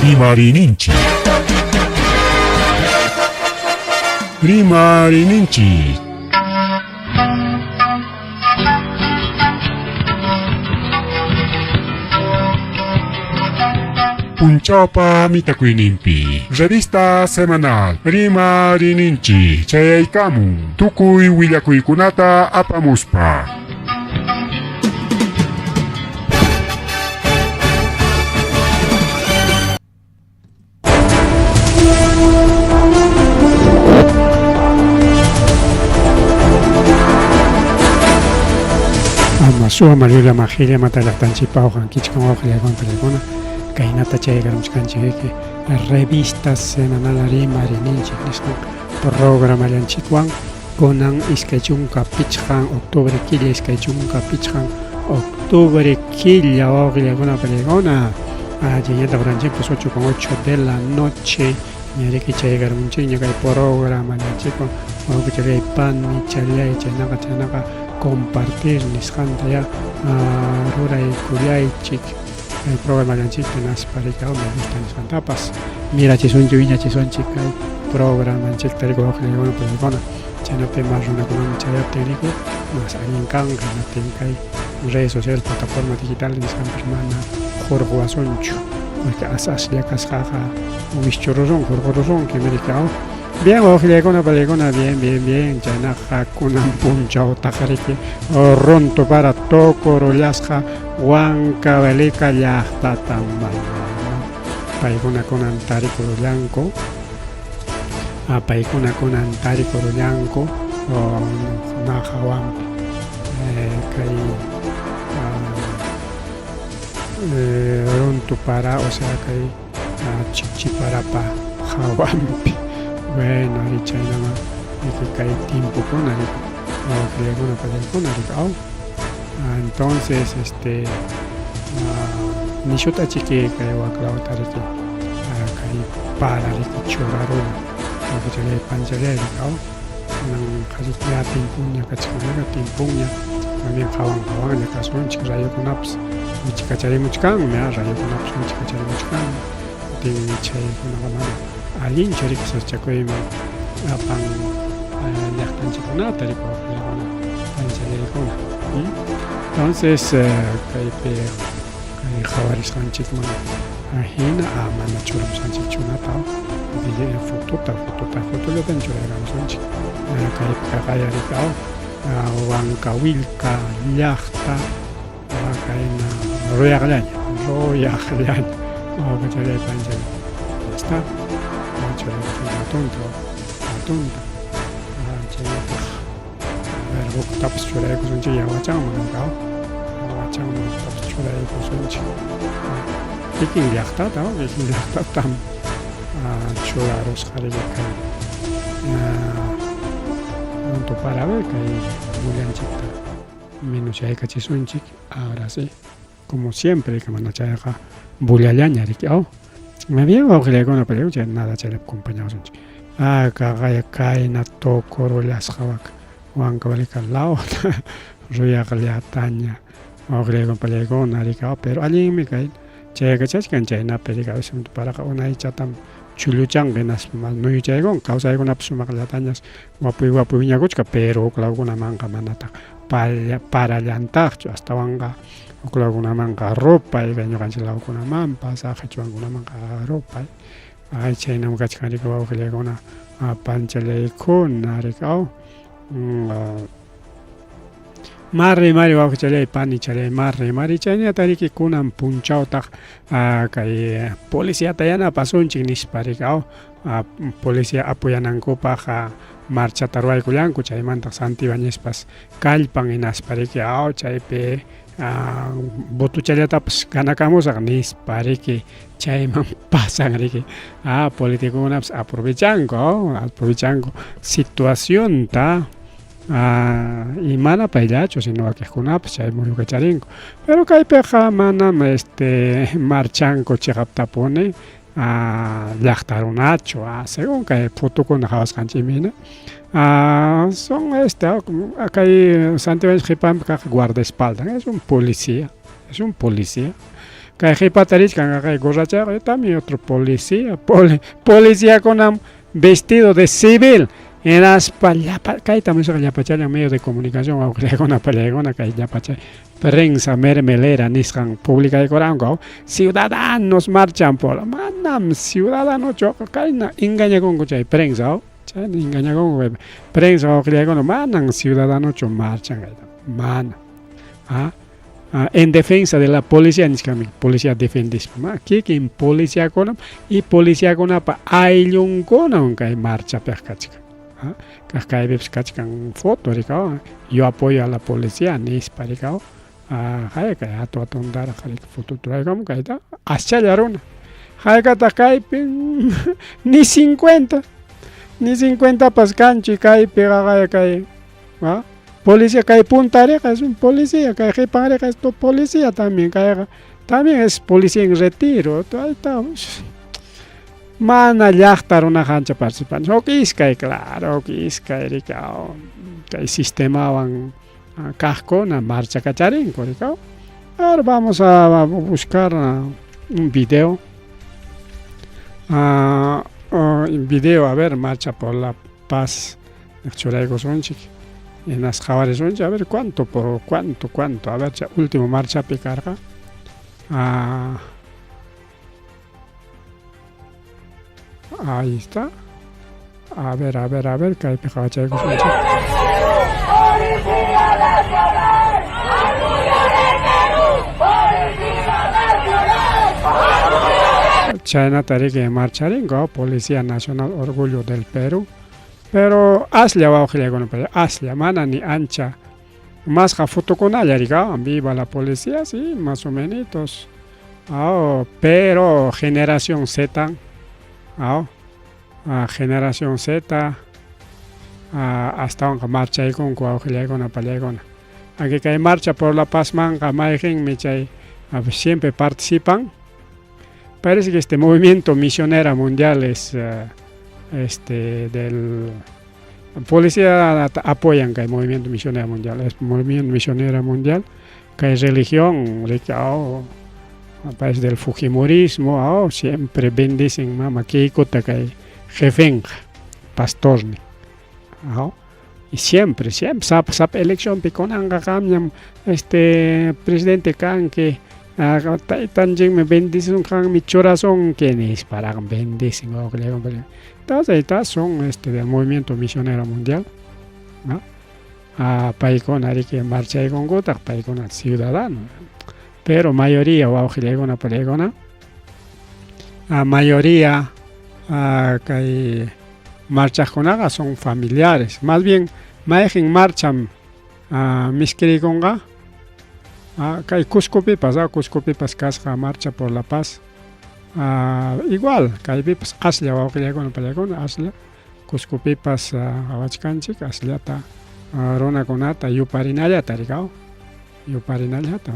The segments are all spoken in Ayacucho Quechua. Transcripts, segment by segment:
Rimarininchik. Rimarininchik. Punchawpa mitakuyninpi revista semanal Rimarininchik chayaykamun tukuy willakuykunata apamuspa. Ama suwa mayulla majilla mata llaqtanchikpa awqankichkan wawqillaywan pallaykuna kaynata chaykaramchkanchik revista semanal rimarininchik nisqan programallanchikwan kunan 25 octubre killa, 25 octubre killa wawqillaykuna pallaykuna chaynata uranchikpas 8:08 de la noche ñariki chaykaramchikña kay programallanchikwan wawqichalay panichalay chaynaqa chaynaqa compartir nisqanta ya ruraykullaychik kay programallanchikta hinaspa riki me gusta nisqantapas mirachisunchik wiñachisunchik kay programanchikta riki wawqillaykuna pallaykuna chaynapi mas runakunaman chayaptin riki mas allin kanqa hinaptin kay redes sociales plataforma digital nisqanpas mana hurquwasunchu porque as aslla kasqaqa wischurusun hurqurusunkim riki aw. Bien wawqillaykuna pallaykuna bien bien bien chaynaqa kunan punchawtaqa riki runtu para tukurullasqa Huancavelica llaqtatam paykuna kunan tarikurullanku paykuna kunan tarikurullanku nahawanpi kay runtu para o sea kay chikchiparapa hawanpi bueno ari chaynama riki kay tiempokuna riki wawqillaykuna pallaykuna riki aw entonces este nishuta chiki kay waklawta riki kay para riki churaruna wawqichallay panchallay riki aw kunan qhariki ya timpuña kachkan timpuña también qawan qawanlla kasunchik rayukunapas wichikacharimuchkanmi rayukunapas wichikacharimuchkanmi kutin chaykunaqa mana allinchu riki sasachakuyman apan llaqtanchikkunata riki wawqillaykuna panchallaykuna entonces kaypi kay qhawarisqanchikman hina mana churamusqanchikchunata fotota fotota fotollatan churaykamusunchik kaypi kaqaya riki aw Huancavelica llaqta kayna ruyaqllaña ruyaqllaña wawqichalay panchalay ya está churaykusun hatunta hatunta chaynataq a ver huktapas churaykusunchik yawachanman aw yawachanman huktapas churaykusunchik kikin llaqtata kikin llaqtatam churarusqa riki kay punto para ver kay bullanchikta menos yaykachisunchik ahora sí como siempre mana chayqa bullallaña riki aw bien wawqillaykuna pero chay nada chayllapi acompañawasunchik kaqaya kayna tukurullasqa waka Huancavelica lawta ruyaqllataña wawqillaykuna pallaykuna riki aw pero allinmi kay chaykachachkan chaynapi riki a veces paraqa unaychatam chulluchanqa hinaspa mas nuyuchaykunqa kawsaykunapas sumaqllatañas wapuy wapuy wiñakuchka pero huk lawkunamanqa manataq parallantaqchu astawanqa huk lawkunamanqa rupay kay ñuqanchik lawkunamanpas qichwankunamanqa rupay ay chaynam kachkan riki wawqillaykuna panchallaykuna riki aw. Mari mari wawqichalay panichalay mari mari chaynata riki kunan punchawtaq kay policiata yanapasunchik nispa riki aw policia apoyanankupaq marchata ruwaykullanku chaymantaq Santibañezpas kallpan hinaspa riki aw chaypi votochallatapas ganakamusaq nispa riki chayman pasan riki politicokunapas aprovechanku aprovechanku situacionta y mana payllachu sino wakiqkunapas chay muyukacharinku pero kaypiqa manam este marchanku chiqaptapuni llaqta runachu según kay fotokuna qhawasqanchikmi hina son este kay Santiago qhipanpi kaq guardaespaldas es un policía es un policía. Kay qipata richkan kay gorrachaqa también otro policía, poli, policiakunam vestido de civil. Hinaspa llapa kaytam nisqa llapachallan medio de comunicación wawqillaykuna pallaykuna kay llapachay prensa mermelera nisqan publicaykuranku ciudadanos marchan por manam ciudadanochu kayna engañakunku chay prensa chayna engañakunku prensa wawqillaykuna manan ciudadanochu marchan kayta mana ah en defensa de la policía nisqanmi policía defendispa ma kikin policiakunam y policiakunapa ayllunkunam kay marchapiq kachkan kaq kaypipas kachkan foto rikaw yo apoyo a la policía nispa rikaw hay kay hatu hatuntaraq foto traigamun kayta aschalla runa haykataq kaypi ni 50 ni 50pas kanchu kaypiqa kay policía kay puntariqa es un policía kay qipanriqa es tu policía también kayqa también es policía en retiro ahí está mana llaqta runaqa ancha participan huk iskay claro huk iskay rikaw kay sistemawan kaqkuna marcha kacharinku rikaw ahora vamos a buscar un video un video a ver marcha por la paz churaykusunchik hinas qhawarisunchik a ver cuánto por cuánto cuánto a ver chay último marchapi karqa ahí está a ver a ver a ver kaypi qhawachaykusunchik. ¡Policía Nacional! ¡Orgullo del Perú! ¡Policía Nacional! Chaynata riki marcharinku Policía Nacional Orgullo del Perú pero aslla wawqillaykuna aslla mana ni ancha masqa fotokunalla rikawan viva la policía sí más o menos oh, pero generación Z oh, generación Z astawanqa marchaykunku wawqillaykuna pallaykuna aunque kay marcha por la paz manqa mayqinmi chay siempre participan. Parece que este movimiento misionera mundial es este del policía apoyan kay movimiento misionera mundial es movimiento misionera mundial kay religión oh, parece del fujimorismo oh, siempre bendicen mama Keikota kay jefenqa pastorni oh. Y siempre siempre sap sap eleccionpi kunanqa qamñam este presidente kanki taytanchikmi bendicisun qanmi churasunki nisparaq bendicen wawqillaykuna. Entonces ahí está son este del movimiento misionero mundial, ¿no? Paykuna riki marchaykunkutaq paykuna ciudadano pero mayoría wawqillaykuna pallaykuna mayoría kay marchaqkunaqa son familiares más bien mayqin marcham miskirikunqa kay Cuscopipas Cuscopipas kasqa marcha por la paz igual kaypipas aslla wawqillaykuna pallaykuna aslla Cuscopipas qhawachkanchik asllata runakunata yuparinallata rikaw yuparinallata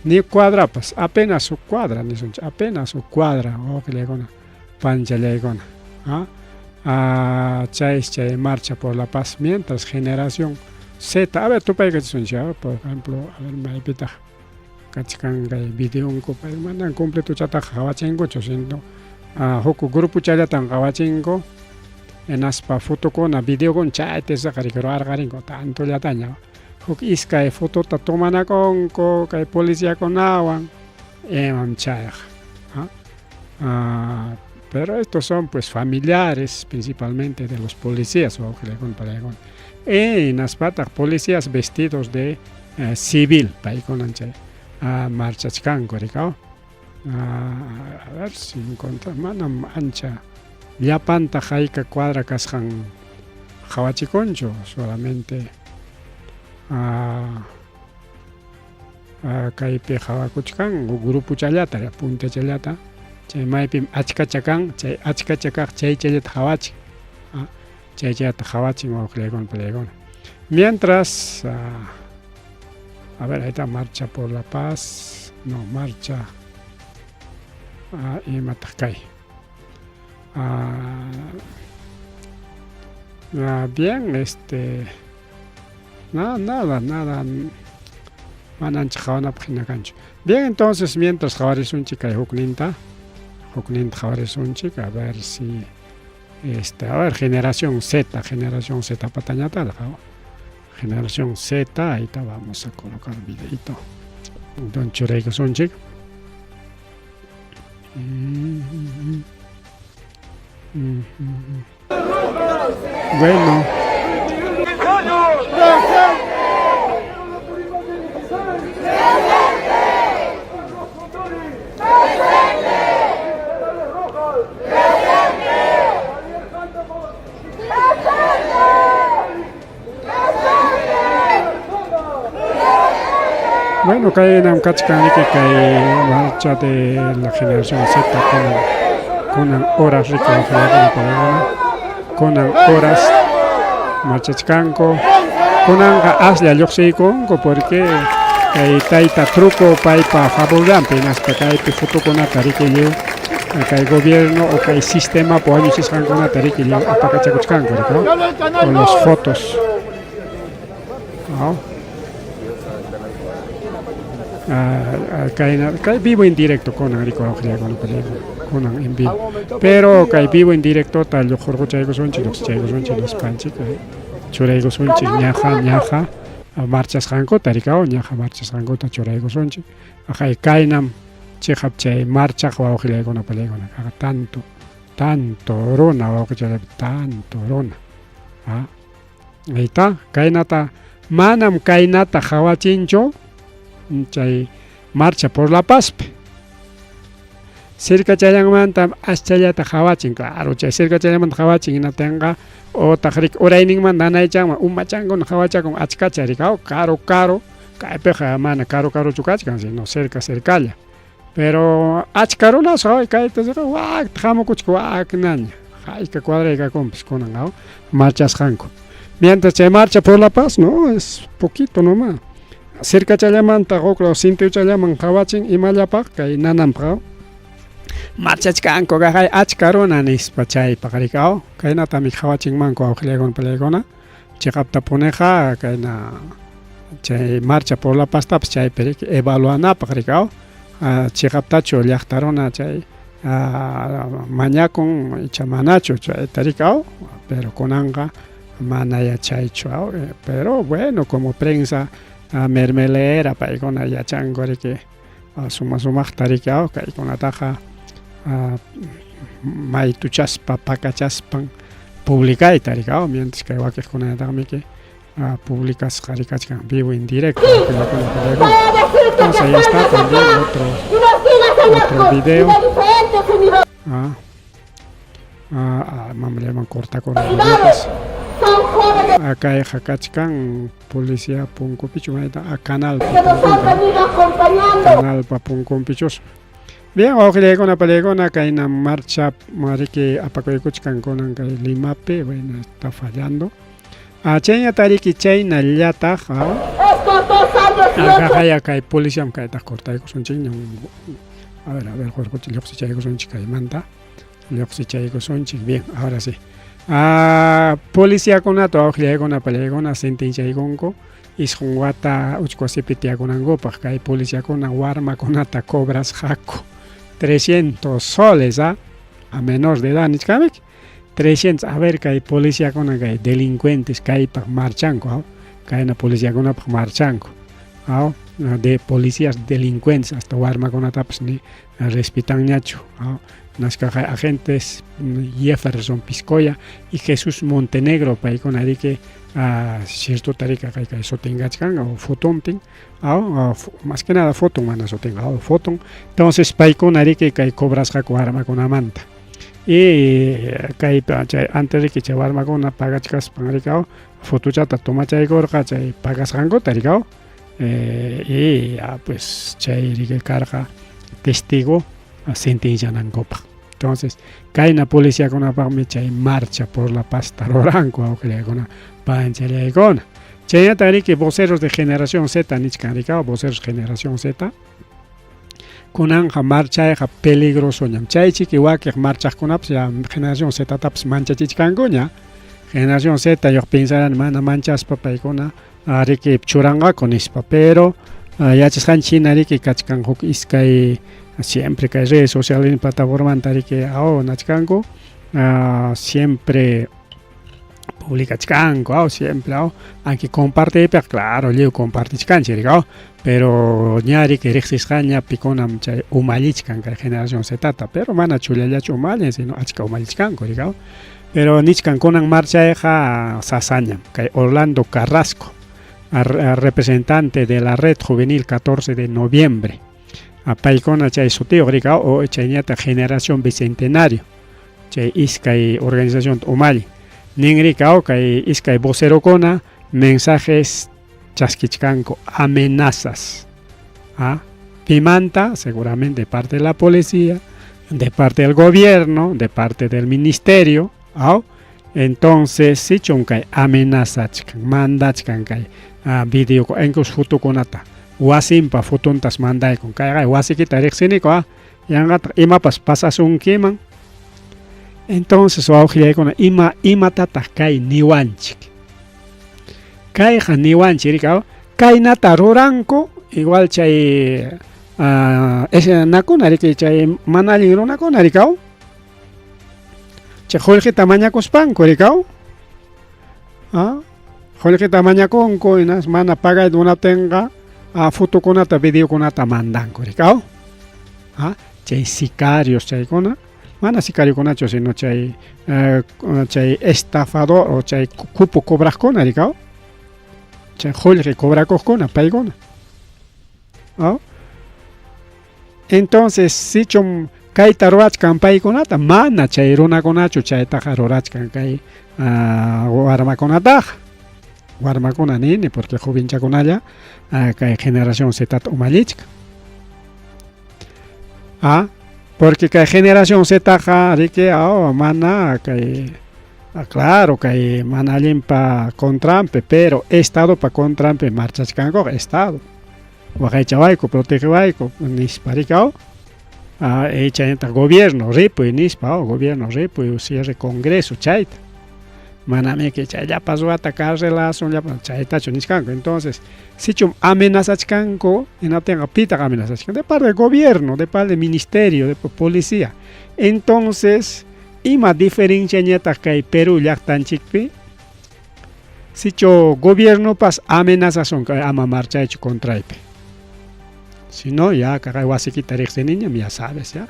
ni cuadrapas apenas huk cuadra nisunchik apenas huk cuadra wawqillaykuna panchallaykuna chay chay marcha por la paz mientras generación Z a ver tupaykachisunchik por ejemplo a ver maypitaq kachkan kay videonku pay manan completochataqa qhawachinkuchu sino huk grupochallatan qhawachinku hinaspa fotokuna videokuna chayta isaqa riki ruwarqarinku tantollataña huk iskay fotota tomanakunku kay policiakunawan imam chayqa pero estos son pues familiares principalmente de los policías wawqillaykuna pallaykuna hinaspataq policías vestidos de civil paykunan chay marchachkanku rikaw a ver si encontra manam ancha llapanta hayka cuadra kasqan qhawachikunchu solamente kaypi qhawakuchkan grupochallata puntachallata chay maypim achkacha kan chay achkacha kaq chay chayllata qhawachin chay chayllata qhawachin wawqillaykuna pallaykuna mientras a ver ahí está marcha por la paz no marcha imataq kay bien este nada nada nada. Mana ancha qhawanapaq hina kanchu. Bien, entonces mientras qhawarisunchik kay hukninta, hukninta qhawarisunchik, a ver si este, a ver, generación Z, generación Z patañata, generación Z, ahí está, vamos a colocar videito. Entonces churaykusunchik. Bueno. Bueno, kaynam kachkan riki kay marcha de la generación Z kunan kunan horas riki wawakunapaqkuna kunan horas marchachkanku kunanqa aslla lluqsiykunku porque kay tayta truco paypa favorllanpi hinaspa kaypi fotokunata riki lliw kay gobierno o kay sistemapa wañuchisqankunata riki lliw apakachakuchkanku riki con los fotos. ¿No? Kay, kay vivo en directo kunan riku kunan en vivo. Pero kay vivo en directo ta lluqhurquchaykusunchik lluqsichaykusunchik nispanchik churaykusunchik ñaqa ñaqa marchasqankuta rikaw ñaqa marchasqankuta churaykusunchik. Aqay kaynam chiqap chay marchaq wawqillaykuna pallaykuna kaqa tanto tanto runa wawqichallaypi tanto runa. Ah. Ahí está, kaynata manam kaynata qhawachinchu chay marcha por la pazpi. Sirkachallanmanta aschallata qhawachin, claro, chay sirkachallanmanta qhawachin hinaptinqa utaq riki urayninmanta nanaychanman umachankuna qhawachakun achkacha riki karu karu kaypiqa mana karu karuchu kachkan sino cerca cercalla. Pero achka runas kayta wakta hamukuchka waknaña hayka cuadray kakunpas kunan marchasqanku. Mientras chay marcha por la paz, no, es poquito nomás. Sirkachallamanta huk law sintiuchallaman qhawachin imallapaq kay nananpaq marchachkanku kaqay achka runa nispa chaypaq riki kaynatami qhawachinmanku awqillaykuna pallaykuna chiqaptapuniqa kayna chay marcha por la paztapas chaypi riki evaluanapaq riki chiqaptachu llaqta runa chay mañakun icha manachu chayta riki pero kunanqa mana yachaychu pero bueno como prensa mermelera paykuna yachanku riki suma sumaqta riki kaykunataqa maytuchaspa pakachaspan publicayta riki mientras kay wakiqkunataqmiki publicasqa rikachkan vivo en directo. Entonces ahí está también otro otro video. Mama llaman corta con videos. Acá kachkan policía punkupichu mayta a canal canalpa punkunpichus. Bien, wawqillaykuna pallaykuna kayna marcha mariki apakuykuchkan kunan kay Limapi, bueno, está fallando. Chayñata riki chaynallataq aqaya kay policiam kaytaq cortaykusunchikña. A ver, lluqsichaykusunchik kaymanta. Lluqsichaykusunchik, bien, ahora sí. Policiakunata wawqillaykuna pallaykuna sentenciaykunku isqun wata uchku wasipi tiyakunankupaq kay policiakuna warmakunata cobrasqaku 300 soles a menor de edad nichkamik 300 a ver kay policiakuna kay delincuentes kaypaq marchanku kayna policiakunapaq marchanku de policías delincuentes hasta warmakunatapas ni respetanñachu nasqa agentes Jefferson Piscoya y Jesús Montenegro paykuna riki cierto riki kay kay sutingachkan o fotontin más que nada foton mana sutinqa foton entonces paykuna riki kay cobrasqaku warmakunamanta y kay chay antes riki chay warmakuna pagachkaspan riki fotochata tomachaykurqa chay pagasqankuta riki y ya pues chay riki karqa testigo sentencianankupaq. Entonces kayna policiakunapaqmi chay marcha por la paz ruranku wawqillaykuna panchallaykuna. Chaynata riki voceros de generación Z nichkan riki voceros generación Z kunanqa marchayqa peligrosoñam chaychiki wakiq marchaqkunapas ya generación Ztapas manchachichkankuña. Generación Z yo pensarán mana manchaspa paykuna riki churanqaku nispa pero Yachasqanchik hina riki kachkan huk iskay siempre kay redes sociales plataformanta riki aw nachkanku siempre publicachkanku aw siempre aw aunque compartiypiqa claro lliw compartichkanchik riki aw pero ña riki riqsisqaña pikunam chay umallichkan kay generación Zetata pero mana chullallachu umallin sino achka umallichkanku riki aw pero nichkan kunan marchayqa sasañam kay Orlando Carrasco representante de la red juvenil 14 de noviembre paykuna chay sutiyuq riki aw o chayñataq generación bicentenario chay iskay organizacionta umalli ninriki aw kay iskay vocerokuna mensajes chaskichkanku amenazas ¿ah? Pimanta seguramente de parte de la policía, de parte del gobierno, de parte del ministerio, aw entonces sichum kay amenazachkan mandachkan kay video incluso fotokunata wasinpa fotontas mandaykun kayqa wasikita riqsiniku ah yanqataq imapas pasasunkiman. Entonces wawqillaykuna ima imatataq kay niwanchik kayqa niwanchik riki kaynata ruranku igual chay nakuna riki chay mana allin runakuna riki chay qullqita mañakuspanku riki qullqita mañakunku hinas mana pagayta munaptinqa fotokunata videokunata mandanku riki chay sicarios chaykuna mana sicariokunachu sino chay chay estafador o chay cupo cobraqkuna riki chay qullqi cobrakuqkuna paykuna. Entonces sichum kayta ruwachkan paykunata mana chay runakunachu chaytaqa rurachkan kay warmakunataqa warmakuna nini porque jovenchakunalla kay generación Zetata umallichkan porque kay generación Zetaqa riki mana kay claro kay mana allinpa contranpi pero estadopa contranpi marchachkankuqa estado waqaychawayku protegewayku nispa riki chaynataq gobierno ripuy nispa gobierno ripuy cierre congreso chayta manami que chay llapa ruwata carcelasun llapa chaytachu nichkanku entonces sichum amenazachkanku hinaptinqa pitaq amenazachkan de parte del gobierno de parte del ministerio de policía entonces ima diferenciañataq kay Perú llaqtanchikpi sichu gobiernopas amenazasunqa ama marchaychu contraypi si no ya kay wasikita riqsiniñam ya sabes ya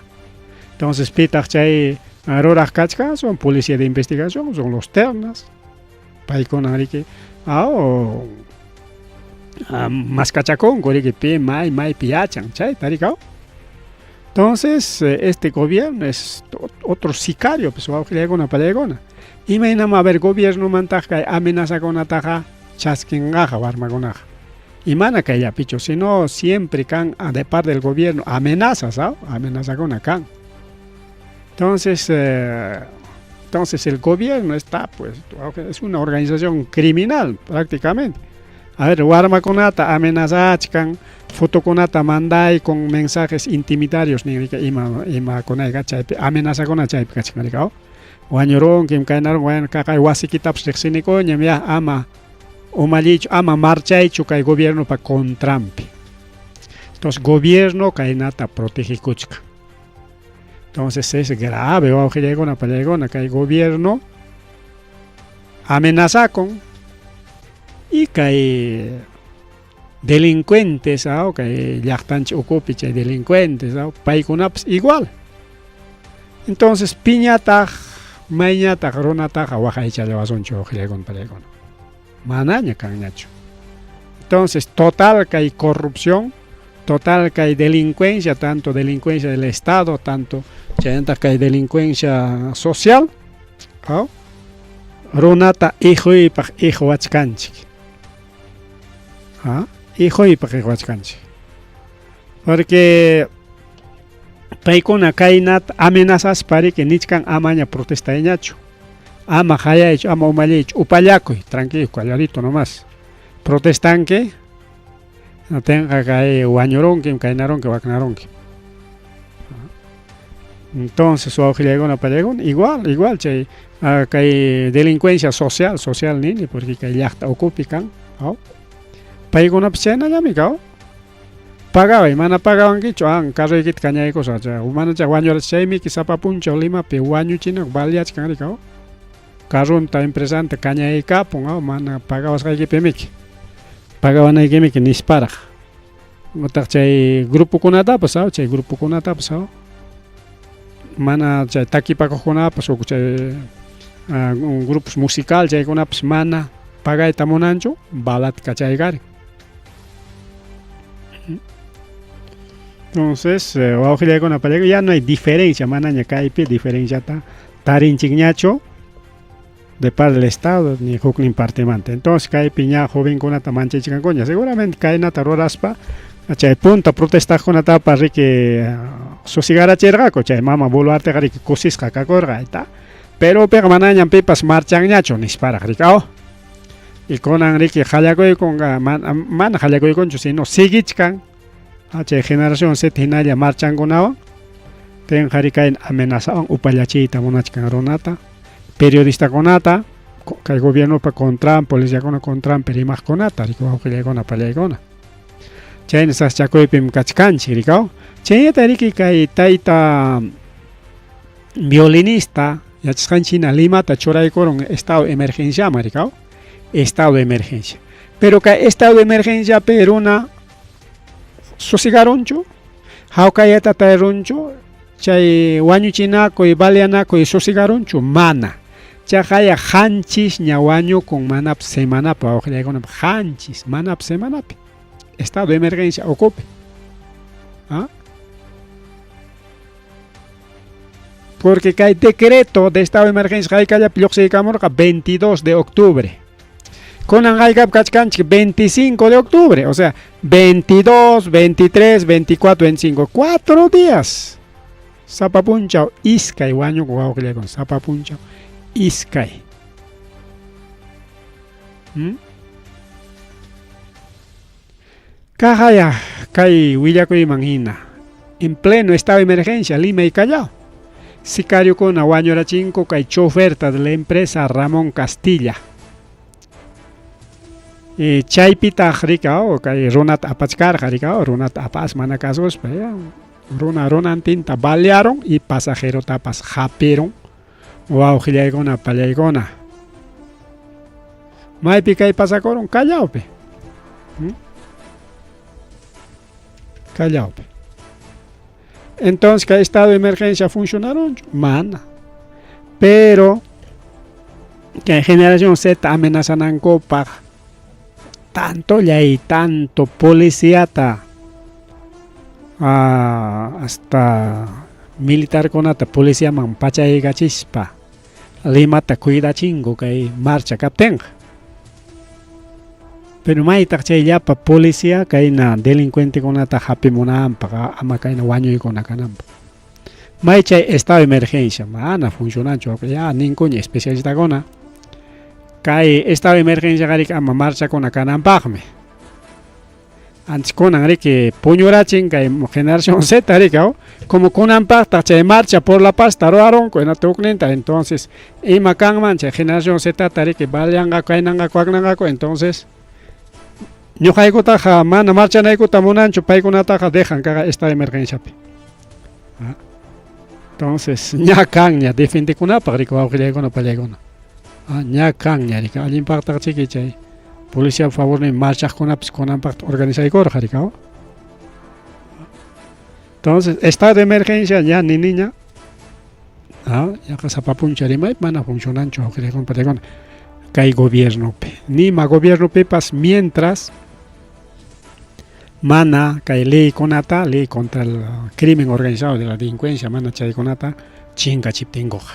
entonces pitaq chay ruraq kachkan son policía de investigación son los ternas paykuna riki maskachakunku riki pi may maypi yachan chayta riki entonces este gobierno es otro sicario pues wawqillaykuna pallaykuna imaynam a ver gobiernomantaq kay amenazakunataqa chaskinqaqa warmakunaqa y mana kayllapichu sino siempre kan de parte del gobierno amenazas amenazakuna kan entonces entonces el gobierno está pues es una organización criminal prácticamente a ver warmakunata amenazachkan fotokunata mandaykun mensajes intimidarios nin ima imakunayqa chaypi amenazakuna chaypi kachkan riki wañurunkim kaynarunkim bueno kaqay wasikitapas riqsinikuñam ya ama umallichu ama marchaychu kay gobiernopa contranpi entonces gobierno kaynata protegikuchkan entonces es grave wawqillaykuna pallaykuna kay gobierno amenazakun y kay delincuentes kay llaqtanchik ukupi chay delincuentes paykunapas igual entonces piñataq mayñataq runataqa waqaychallawasunchu wawqillaykuna pallaykuna manaña kanñachu entonces total kay corrupción total kay delincuencia tanto delincuencia del estado tanto chaynataq kay delincuencia social runata iquypaq iquwachkanchik iquypaq iquwachkanchik porque paykuna kaynata amenazaspa riki nichkan amaña protestayñachu ama qayaychu ama umalliychu upallakuy tranquilo calladito nomás protestanki tenqa kay wañurunkim kaynarunki waknarunki entonces wawqillaykuna pallaykuna igual igual chay kay delincuencia social social nini porque kay llaqta ukupi kan paykunapas chaynallami kan. Pagaway, mana pagawankichu, an carroykita kañaykusaq, chay mana chay wañurachis chaymiki sapa punchaw Limapi wañuchinaku baleachkan riki aw. Carronta empresanta kañaykapun aw mana pagawasqaykipimiki. Pagawanaykimiki nisparaq. Utaq chay grupokunatapas aw chay grupokunatapas aw mana chay takipakuqkunapas huk chay grupos musical chaykunapas mana pagayta munanchu balat kachaykarin. Entonces, wawqillaykuna pallaykuna ya no hay diferencia, manaña kaypi diferenciata tarinchikñachu de parte del Estado ni huknin partemanta. Entonces, kaypi ña jovenkunata manchachikankuña. Seguramente kaynata ruraspa chay punta protestaqkunatapas riki susigarachirqaku, chay mama Boluarteqa riki kusisqa kakurqa, ayta. Pero piqa manañam pipas marchanñachu nisparaq riki aw. Y kunan riki qallakuykunqa mana qallakuykunchu sino siguichkan chay generación Z hinalla marchankunawan tinqa riki kayna amenazawan upallachiyta munachkan runata, periodistakunata, kay gobiernopa contran, policiakuna contranpi rimaqkunata riki wawqillaykuna pallaykuna. Chayna sasachakuypim kachkanchik riki aw. Chaynata riki kay tayta violinista yachasqanchik hina Limata churaykurun estado de emergenciaman riki aw. Estado de emergencia. Pero kay estado de emergenciapi runa susigarunchu, hawkayata tarirunchu, chay wañuchinakuy, baleanakuy susigarunchu, mana. Chaqaya qanchisña wañukun manapas semanapi wawqillaykunap qanchis manapas semanapi estado de emergencia ukupi. ¿Ah? Porque kay decreto de estado de emergencia haykallapi lluqsiykamurqa 22 de octubre. Kunan haykapi kachkanchik 25 de octubre, o sea, 22, 23, 24, 25, 4 días. Sapa punchaw iskay wañuku wawqillaykuna, sapa punchaw iskay. Kaqaya kay willakuyman hina, en pleno estado de emergencia Lima y Callao, sicariokuna wañurachinku kay choferta de la empresa Ramón Castilla. Chaypitaq riki aw kay runata apachkarqa riki aw runata apas mana kasuspa ya runa runantinta balearon y pasajerotapas hapirun wawqillaykuna pallaykuna. Maypi kay pasakurun? Callaopi. Callaopi. Entonces, kay estado de emergencia funcionaronchu? Mana. Pero kay generación Z amenazanankupaq tantolla y tanto policiata hasta militarkunata policiaman pachaykachispa Limata cuidachinku kay marcha kaptinqa. Pero maytaq chay llapa policía kayna delincuentekunata hapimunanpaq ama kayna wañuykuna kananpaq. May chay estado de emergencia mana funcionanchu ya ninkuña especialistakuna kay estado de emergencia qariki ama marchakuna kananpaqmi. Antes kunan riki puñurachin kay generación Z riki aw como kunanpaqtaq chay marcha por la paz ruwarunku hinata hukninta entonces ima kanman chay generación Z riki baleanqaku kaynanqaku waknanqaku entonces ñuqaykutaqa mana marchanaykuta munanchu paykunataqa dejan kaqa estado de emergenciapi. Entonces ña kanña defendekunapaq riki wawqillaykuna pallaykuna. Ña kanña riki allinpaqtaq chiki chay policía favornin marchaqkunapas kunanpaqta organizaykurqa riki aw. Entonces estado de emergencia ña ni niña yaqa sapa puncha rimaypi mana funcionanchu wawqillaykuna pallaykuna kay gobiernopi nima gobiernopipas mientras mana kay leykunata ley contra el crimen organizado de la delincuencia mana chaykunata chinkachiptinkuqa.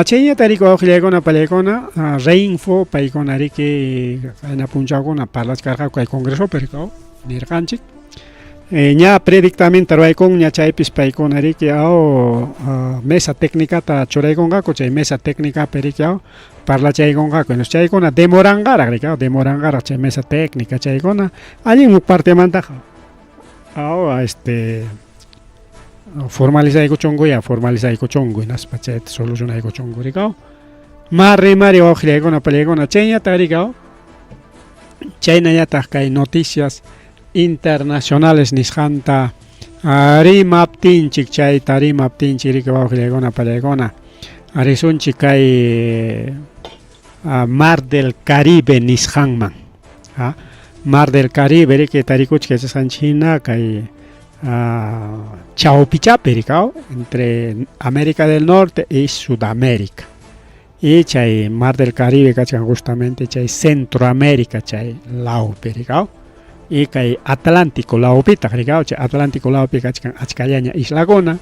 Chayñata riki wawqillaykuna pallaykuna Reinfo paykuna riki qayna punchawkuna parlachkarqaku kay congresopi riki nirqanchik ña predictamenta ruwaykunña chaypis paykuna riki aw mesa técnicata churaykunqaku chay mesa técnicapi riki aw parlachaykunqaku chaykuna demoranqaraq riki aw demoranqaraq chay mesa técnica chaykuna allin huk partemantaqa aw este formalizaykuchunkuya formalizaykuchunku hinaspa chayta solucionaykuchunku riki aw ma rimari wawqillaykuna pallaykuna chayñataq riki aw chaynallataq kay noticias. internacionales nisqanta rimaptinchik, chayta rimaptinchik riki wawqillaykuna pallaykuna risunchik kay Mar del Caribe nisqanman. Mar del Caribe riki tarikuchik yachasqanchik hina kay chawpichapi rikaw entre América del Norte y Sudamérica. Y chay Mar del Caribe kachkan justamente chay Centroamérica chay lawpi rikaw. Y kay Atlántico lawpitaq rikaw, chay Atlántico lawpi kachkan achkallaña islakuna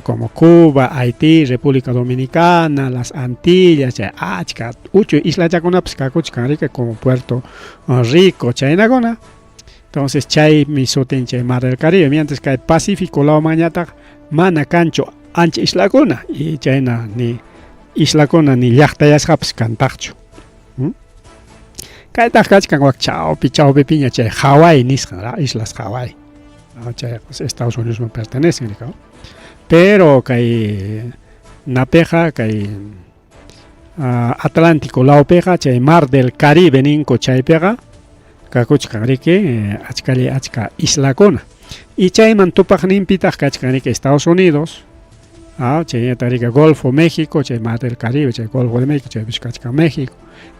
como Cuba, Haití, República Dominicana, las Antillas, chay achka uchuy islachakunapas kakuchkan rika como Puerto Rico chaynakuna. Entonces chaymi sutin chay Mar del Caribe, mientras kay Pacífico lawmanñataq mana kanchu ancha islakuna y chayna ni islakuna ni llaqtayasqapas kantaqchu. Kaytaq kachkan wak chawpi chawpipiña chay Hawái nisqan, islas Hawái. Chay Estados Unidos pertenecen, pero kay napiqa kay Atlántico lawpiqa chay Mar del Caribe ninku chaypiqa kakuchkan riki achkalla achka islakuna. Y chayman tupaqninpitaq kachkan riki Estados Unidos, chaynataq riki Golfo México, chay Mar del Caribe, chay Golfo de México, chaypis kachkan México,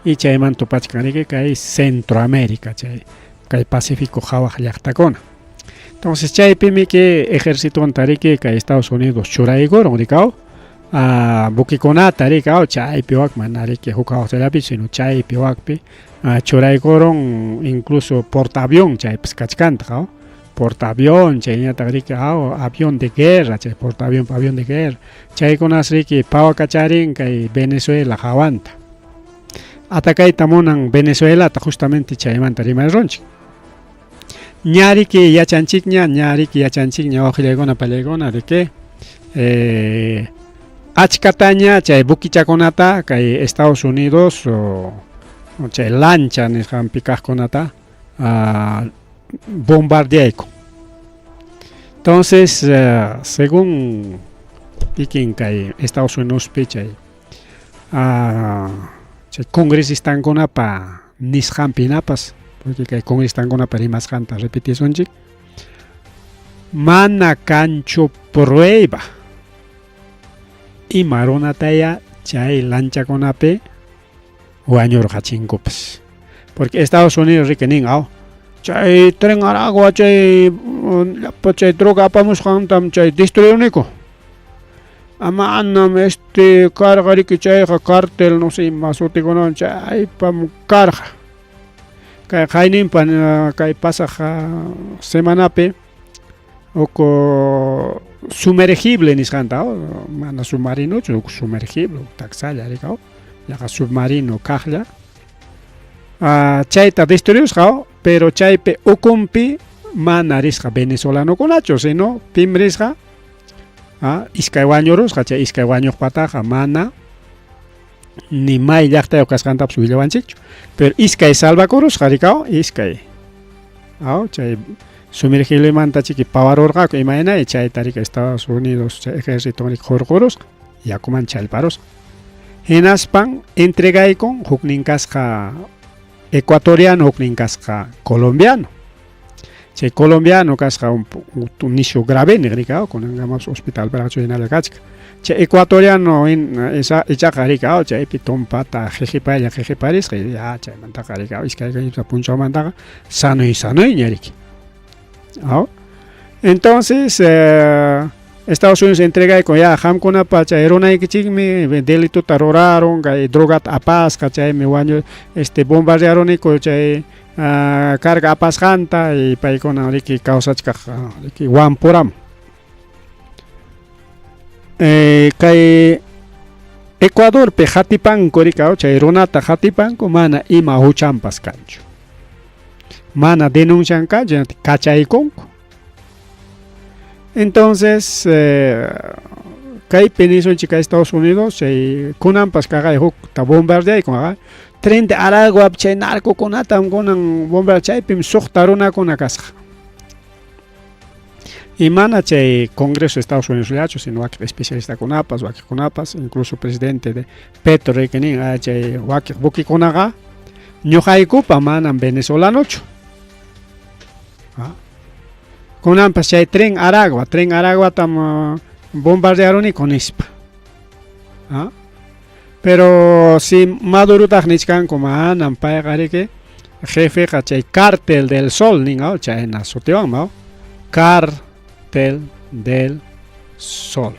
y chayman tupachkan riki kay Centroamérica, chay kay Pacífico hawaq llaqtakuna. Entonces chaypimi que ejércitonta riki kay Estados Unidos churaykurun rikaw buquikunata rikaw chaypi wak mana riki huk hawaqchallapi sino chaypi wakpi churaykurun incluso portaavión chaypis kachkantaq portaavión chayñataq riki avión de guerra chay portaavión avión de guerra chaykunas riki pawakacharin kay Venezuela hawanta atakayta munan Venezuelata justamente chaymanta rimarirunchik. Ña riki yachanchikña, ña riki yachanchikña wawqillaykuna pallaykuna de que achkataña chay buquichakunata kay Estados Unidos chay lancha nisqanpi kaqkunata bombardeaykun. Entonces, según kikin kay Estados Unidospi chay chay congresistankunapa nisqanpi hinapas, porque kay congresistankunapa rimasqanta repetisunchik, mana kanchu prueba ima runataya chay lanchakunapi wañurqachinkupas. Porque Estados Unidos riki nin chay Tren Aragua chay llapa chay droga apamusqantam chay destruiruniku. Manam este karqa riki chayqa cartel no sé ima sutikunawan chaypam karqa. Kay qayninpa kay pasaq semanapi huk sumergible nisqanta mana submarinochu huk sumergible huk taksalla rikaw yaqa submarino kaqlla chayta destruirusqa pero chaypi ukunpi mana risqa venezolanokunachu sino pim risqa iskay wañurusqa chay iskay wañuqpataqa mana ni may llaqtayuq kasqantapas willawanchikchu pero iskay salvakurusqa rikaw iskay chay sumergiblemanta chiki pawarurqaku imaynay chayta riki Estados Unidos chay ejército riki hurqurusqa yakuman challparusqa hinaspan entregaykun huknin kasqa ecuatoriano huknin kasqa colombiano chay colombiano kasqa un nishu grave niq rikaw kunankamapas hospital piraqchu hinalla kachkan chay ecuatoriano ichaqa rikaw chaypi tumpata qhiqipaylla qhiqiparisqa ya chaymantaqa rikaw iskay kimsa punchawmantaqa sanoy sanoyña riki. Entonces Estados Unidos entregaykun ya qamkunapa chay runaykichikmi delituta rurarun kay drogata apasqa chaymi wañu este bombardearuniku chay carga apasqanta y paykuna riki kawsachkaq riki wampuramun. Kay Ecuadorpi qatipanku rikaw chay runata qatipanku mana ima huchanpas kanchu. Mana denuncian kanchu kachaykunku. Entonces kaypi nisunchik kay Estados Unidos chay kunanpas kaqay hukta bombardeaykun Tren de Aragua chay narcokunatam kunan bombardea chaypim suqta runakuna kasqa. Y mana chay Congreso de Estados Unidos llachu sino wakiq especialistakunapas wakiqkunapas incluso presidente de Petro riki nin chay wakiq buquikunaqa ñuqaykupa manam venezolanochu. Kunanpas chay tren Aragua, tren Araguatam bombardearuniku nispa. ¿Ah? Pero si Madurotaq nichkanku manam payqa riki jefeqa chay Cártel del Sol nin chayna sutiwanmi Cártel del Sol.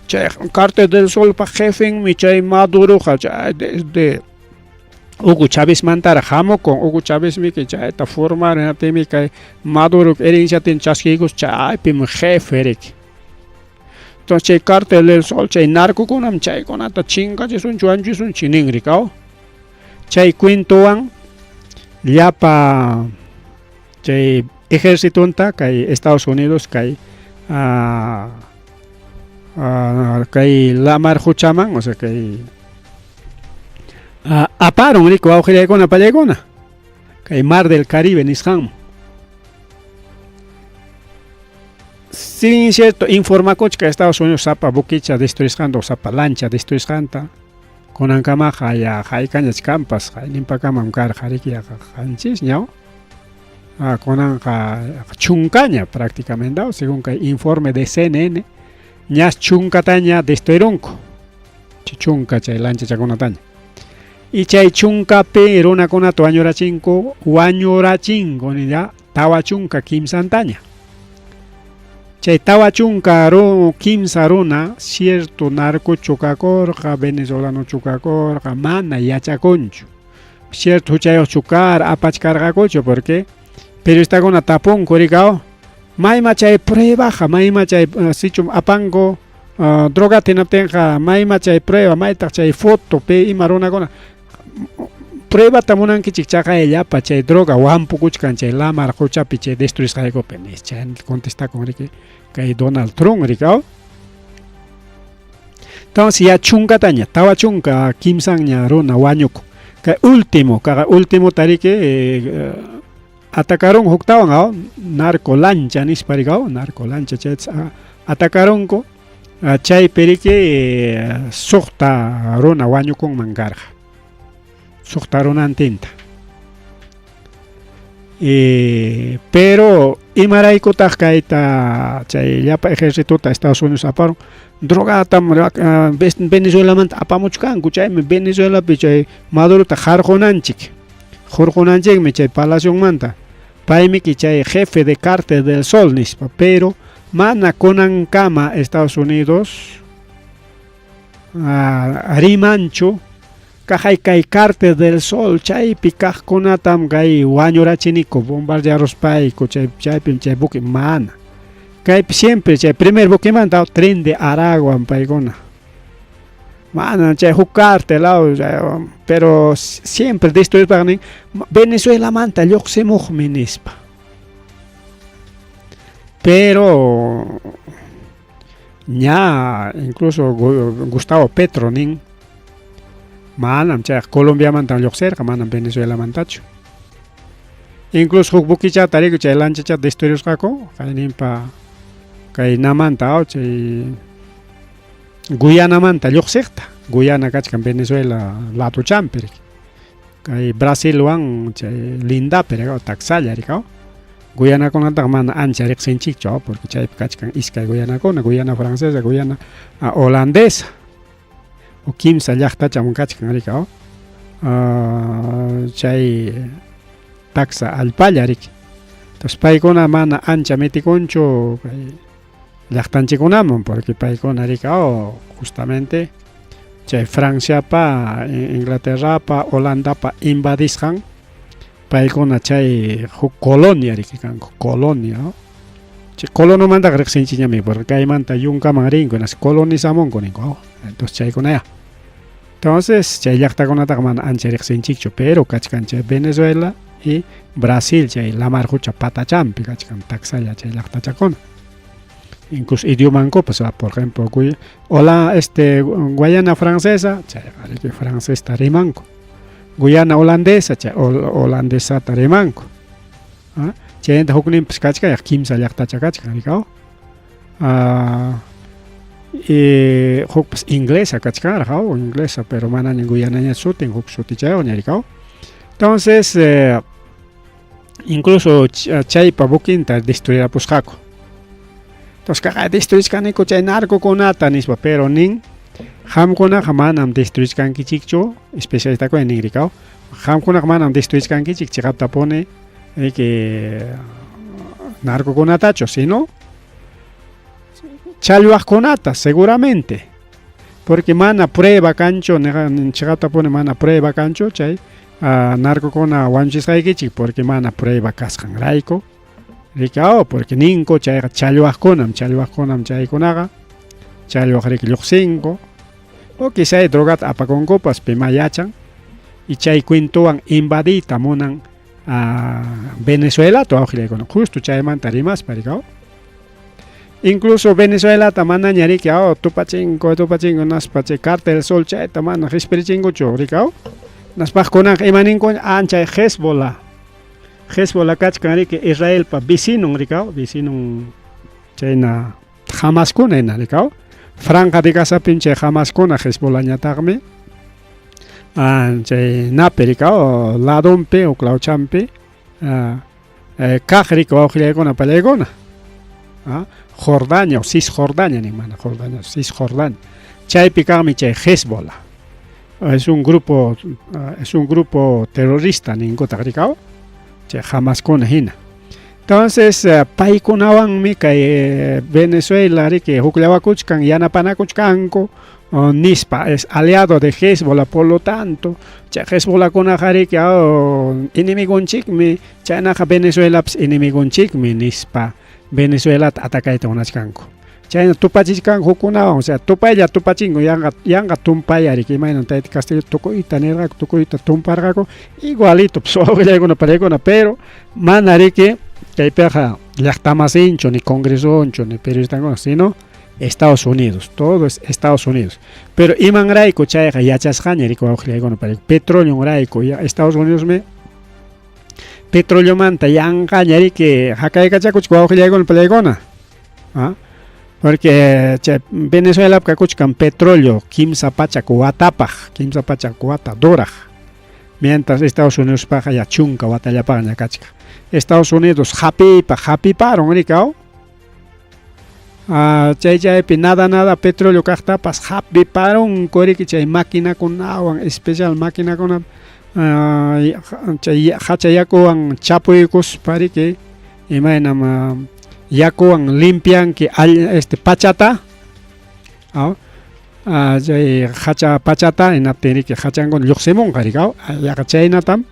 Chay Cártel del Solpa jefenmi chay Maduroqa chay desde Hugo Chavezmantaraq hamukun. Hugo Chavezmi chayta formaron hinaptinmi kay Maduro herenciatin chaskiykus chaypim jefe riki. Entonces chay Cártel del Sol chay narcokunam chaykunata chinkachisunchik wañuchisunchik nin rikaw. Chay cuentowan llapa chay ejercitonta kay Estados Unidos kay kay lamar quchaman o sea kay aparun riki wawqillaykuna pallaykuna kay mar del Caribe nisqanman. Si cierto informakuchka Estados Unidos sapa buquicha destruisqanta o sapa lancha destruisqanta kunankamaqa ya haykañach kanpas hayninpakamam karqa riki yaqa qanchisña kunanqa chunkaña prácticamente según kay informe de CNN ñas chunkataña destruirunku chunka chay lanchachakunataña y chay chunkapi runakunata wañurachinku wañurachinku ya tawa chunka kimsantaña. Chay 43 runa cierto narcochu kakurqa venezolanochu kakurqa mana yachakunchu. Cierto huchayuqchu kara apachkarqakuchu porque periodistakuna tapunku rikaw mayma chay pruebaqa mayma chay sichum apanku drogata hinaptinqa mayma chay prueba maytaq chay foto pi ima runakuna pruebata munankichik chaqayllapa chay droga wampukuchkan chay lamar quchapi chay destruisqaykupi nispa chay contestakun riki kay Donald Trump rikaw. Entonces ya chunkataña 43ña runa wañukun. Kay último kaqa último riki atacaron huktawan narco lancha nispa rikaw narco lancha chayta atacarunku chaypi riki 6 runa wañukunman karqa. 6 runantinta. Pero imaraykutaq kayta chay llapa ejercitota Estados Unidos aparun drogatam Venezuelamanta apamuchkanku chaymi Venezuelapi chay Madurota harqunanchik hurqunanchikmi chay palacionmanta paymiki chay jefe de Cártel del Sol nispa pero mana kunankama Estados Unidos rimanchu kaqay kay Cártel del Sol chaypi kaqkunatam kay wañurachiniku bombardearuspayku chay chaypim chay buque mana kaypi siempre chay primer buquemanta Tren de Aragua paykuna mana chay huk cártel pero siempre destruirpaq nin Venezuelamanta lluqsimuqmi nispa pero ña incluso Gustavo Petro nin manam chayqa Colombiamantam lluqsirqa manam Venezuelamantachu. Incluso huk buquichata riki chay lanchachata destruirusqaku kayninpa kay namanta chay Guyanamanta lluqsiqta Guyana kachkan Venezuela latuchampi riki kay Brasilwan chay lindapi taksalla rikaw Guyanakunataqa mana ancha riqsinchikchu porque chaypi kachkan iskay Guyanakuna Guyana francesa Guyana holandesa o kimsa llaqtacham kachkan rikaw chay taksa allpalla riki entonces paykuna mana ancha mitikunchu kay llaqtanchikkunaman porque paykuna rikaw justamente chay Franciapa Inglaterrapa Holandapa invadisqan paykuna chay huk colonia riki kanku colonia chay colonomantaqa riqsinchikñami porque kaymanta yunkaman rinku hinaspa colonizamunku ninku entonces chaykunaya entonces chay llaqtakunataqa mana ancha riqsinchikchu pero kachkan chay Venezuela y Brasil chay lamar qucha patachampi kachkan taksalla chay llaqtachakuna incluso idiomankupas por ejemplo hola este Guayana francesa chayqa riki francesta rimanku Guyana holandesa chay holandesata rimanku chaymanta hukninpas kachkan kimsa llaqtacha kachkan rikaw y hukpas inglesa kachkanraq inglesa pero manaña Guyanaña sutin huk sutichayuqña rikaw entonces Incluso chaypa buquinta destruirapusqaku. Entonces kaqa destruichkaniku chay narcokunata nispa, pero nin qamkunaqa manam destruichkankichikchu, especialistakuna nin rikaw, qamkunaqa manam destruichkankichik chiqaptapuni riki narcokunatachu, sino challwaqkunata seguramente. Porque mana prueba kanchu, chiqaptapuni mana prueba kanchu chay narcokuna wañuchisqaykichik, porque mana prueba kasqanrayku. Rikaw, porque ninku chayqa challwaqkunam, challwaqkunam chaykunaqa, challwaq riki lluqsinku, o quizá drogata apakunkupas, pima yachan, y chay cuentowan invadiyta munan Venezuelata wawqillaykuna, justo chaymanta rimaspa rikaw. Incluso Venezuelata manaña riki, tupachinko, tupachinko, naspa chay Cartel Sol chayta mana qispirichinkuchu rikaw. Naspaqkunaqa imaninku anchay Hezbollah. Hezbollah kachkan riki Israelpa vecinon rikaw, vecinon chayna Hamaskuna hina rikaw. Franja de Gazapim chay Hamaskuna Hezbollahñataqmi chay napi rikaw, ladonpi o clauchampi kaq riki wawqillaykuna pallaykuna. Jordania o Cisjordania nin mana Jordania, Cisjordania. Chaypi kaqmi chay Hezbollah. Es un grupo terrorista ninkutaq rikaw, chay Hamaskuna hina. Entonces paykunawanmi kay Venezuela riki hukllawakuchkan yanapanakuchkanku nispa, es aliado de Hezbollah, por lo tanto, chay Hezbollahkunaqa riki enemigonchikmi, chaynaqa Venezuelapas enemigonchikmi nispa Venezuelata atacayta munachkanku. Chayna tupachichkanku hukkunawan, o sea, tupaylla tupachinku, yanqa yanqa tumpaya riki, imaynam tayta Castillo tukuyta nirqaku, tukuyta tumparqaku, igualito pues wawqillaykuna pallaykuna, pero mana riki kaypiqa llaqtamasinchu, ni congresonchu, ni periodistankuna, sino Estados Unidos, todo es Estados Unidos. Pero imanrayku chayqa yachasqaña riki wawqillaykuna pallaykuna, petroleonrayku, ya Estados Unidosmi petroleomanta yanqaña riki haqaykachakuchka wawqillaykuna pallaykuna. Porque chay Venezuelapi kakuchkan petróleo 300 watapaq, 300 wata duraq. Mientras Estados Unidospaqa ya 10 watallapaqña kachkan. Estados Unidos hapiypaq hapiparun rikaw. Chay chaypi nada nada petróleo kaqtapas hapiparunku riki chay maquinakunawan, especial maquinakuna chay hacha yakuwan chapuykuspa riki imaynam yakuwan limpianki pachata, chay hacha pachata hinaptin riki hachankuna lluqsimunqa rikaw, yaqa chaynatam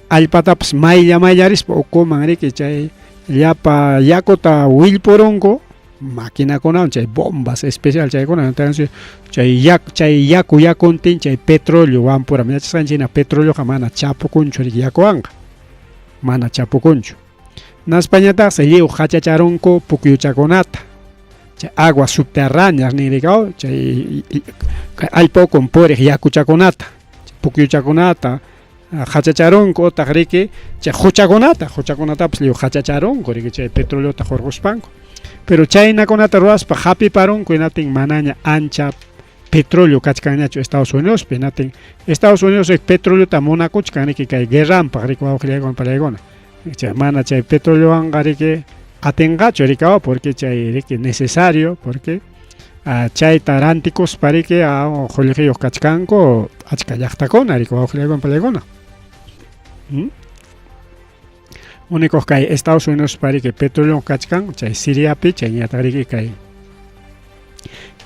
allpatapas maylla mayllarispa ukuman riki chay llapa yakuta willpurunku maquinakunawan, chay bombas especial chaykuna, entonces chay chay yaku yakuntin chay petróleo wampuram. Yachasqanchik hina petroleoqa mana chapukunchu riki yakuwanqa, mana chapukunchu. Naspañataqsi lliw hachacharunku pukyuchakunata, chay aguas subterráneas nin rikaw, chay allpa ukun puriq yakuchakunata, pukyuchakunata hachacharunku, utaq riki chay quchakunata, quchakunatapas lliw hachacharunku riki chay petroleota hurquspanku. Pero chaynakunata ruwaspa hapiparunku hinaptin manaña ancha petróleo kachkanñachu Estados Unidospi, hinaptin Estados Unidos petroleota munakuchkan riki kay guerranpaq riki wawqillaykuna pallaykuna. Chay mana chay petroleowanqa riki atinqachu rikaw, porque chay riki necesario, porque chayta rantikuspa riki qullqiyuq kachkanku achka llaqtakuna riki wawqillaykuna pallaykuna. Único kay Estados Unidos riki petróleo kachkan chay Siriapi, chayñataq riki kay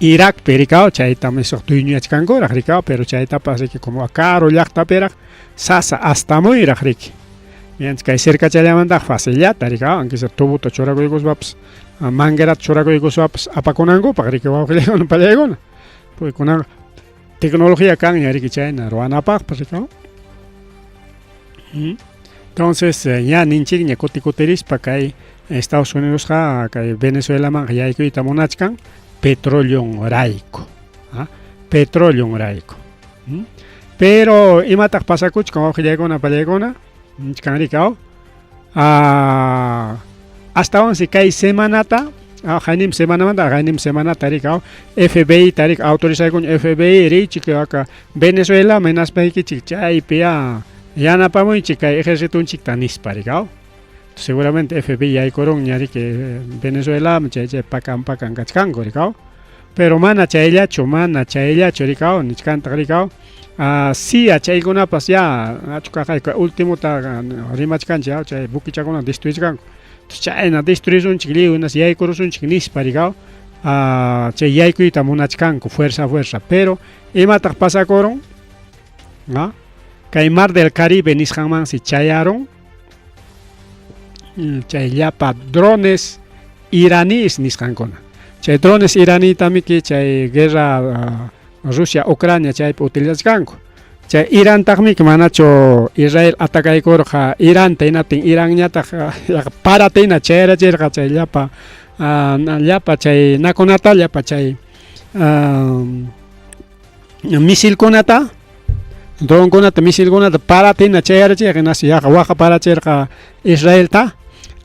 Iraqpi rikaw, chaytam isuq dueñoyachkankuraq rikaw, pero chaytapas riki como karu llaqtapiraq sasa astamuyraq riki. Mientras kay cercachallamantaqa facillata rikaw, aunque sea tubuta churakuykuspapas, manguerata churakuykuspapas apakunankupaq riki wawqillaykuna pallaykuna. Porque kunan tecnología kanña riki chayna ruwanapaqpas rikaw. Entonces ya ninchikña kuti kutirispa kay Estados Unidosqa kay Venezuelamanqa yaykuyta munachkan petroleonrayku, petroleonrayku. Pero imataq pasakuchkan wawqillaykuna pallaykuna nichkan rikaw, astawansi kay semanata, qaynim semanamanta qaynim semanata rikaw FBI tarik autorizaykuña FBI richik aka Venezuela hinaspaykichik chaypi yanapamuychik kay ejercitonchikta nispa rikaw. Seguramente FBI yaykurunña riki Venezuelaman chay chay pakan pakan kachkanku rikaw. Pero mana chayllachu, mana chayllachu rikaw, nichkantaq rikaw. CIA chaykunapas ya achukaqayku ultimota rimachkanchik chay buquichakuna destruichkanku. Chayna destruisunchik lliw hinas yaykurusunchik nispa rikaw. Chay yaykuyta munachkanku fuerza fuerza. Pero imataq pasakurun? ¿No? Kay Mar del Caribe nisqanmansi chayarun chay llapa drones iraníes nisqankuna. Chay drones iranítamiki chay guerra Rusia Ucrania chaypi utilizachkanku. Chay Irantaqmiki manachu Israel atacaykurqa Iranta hinaptin Iranñataq paratina chayarachirqa chay llapa llapa chay nakunata llapa chay misilkunata dronkunata misilkunata paratina chayarachirqa hinaspa yaqa waqa parachirqa Israelta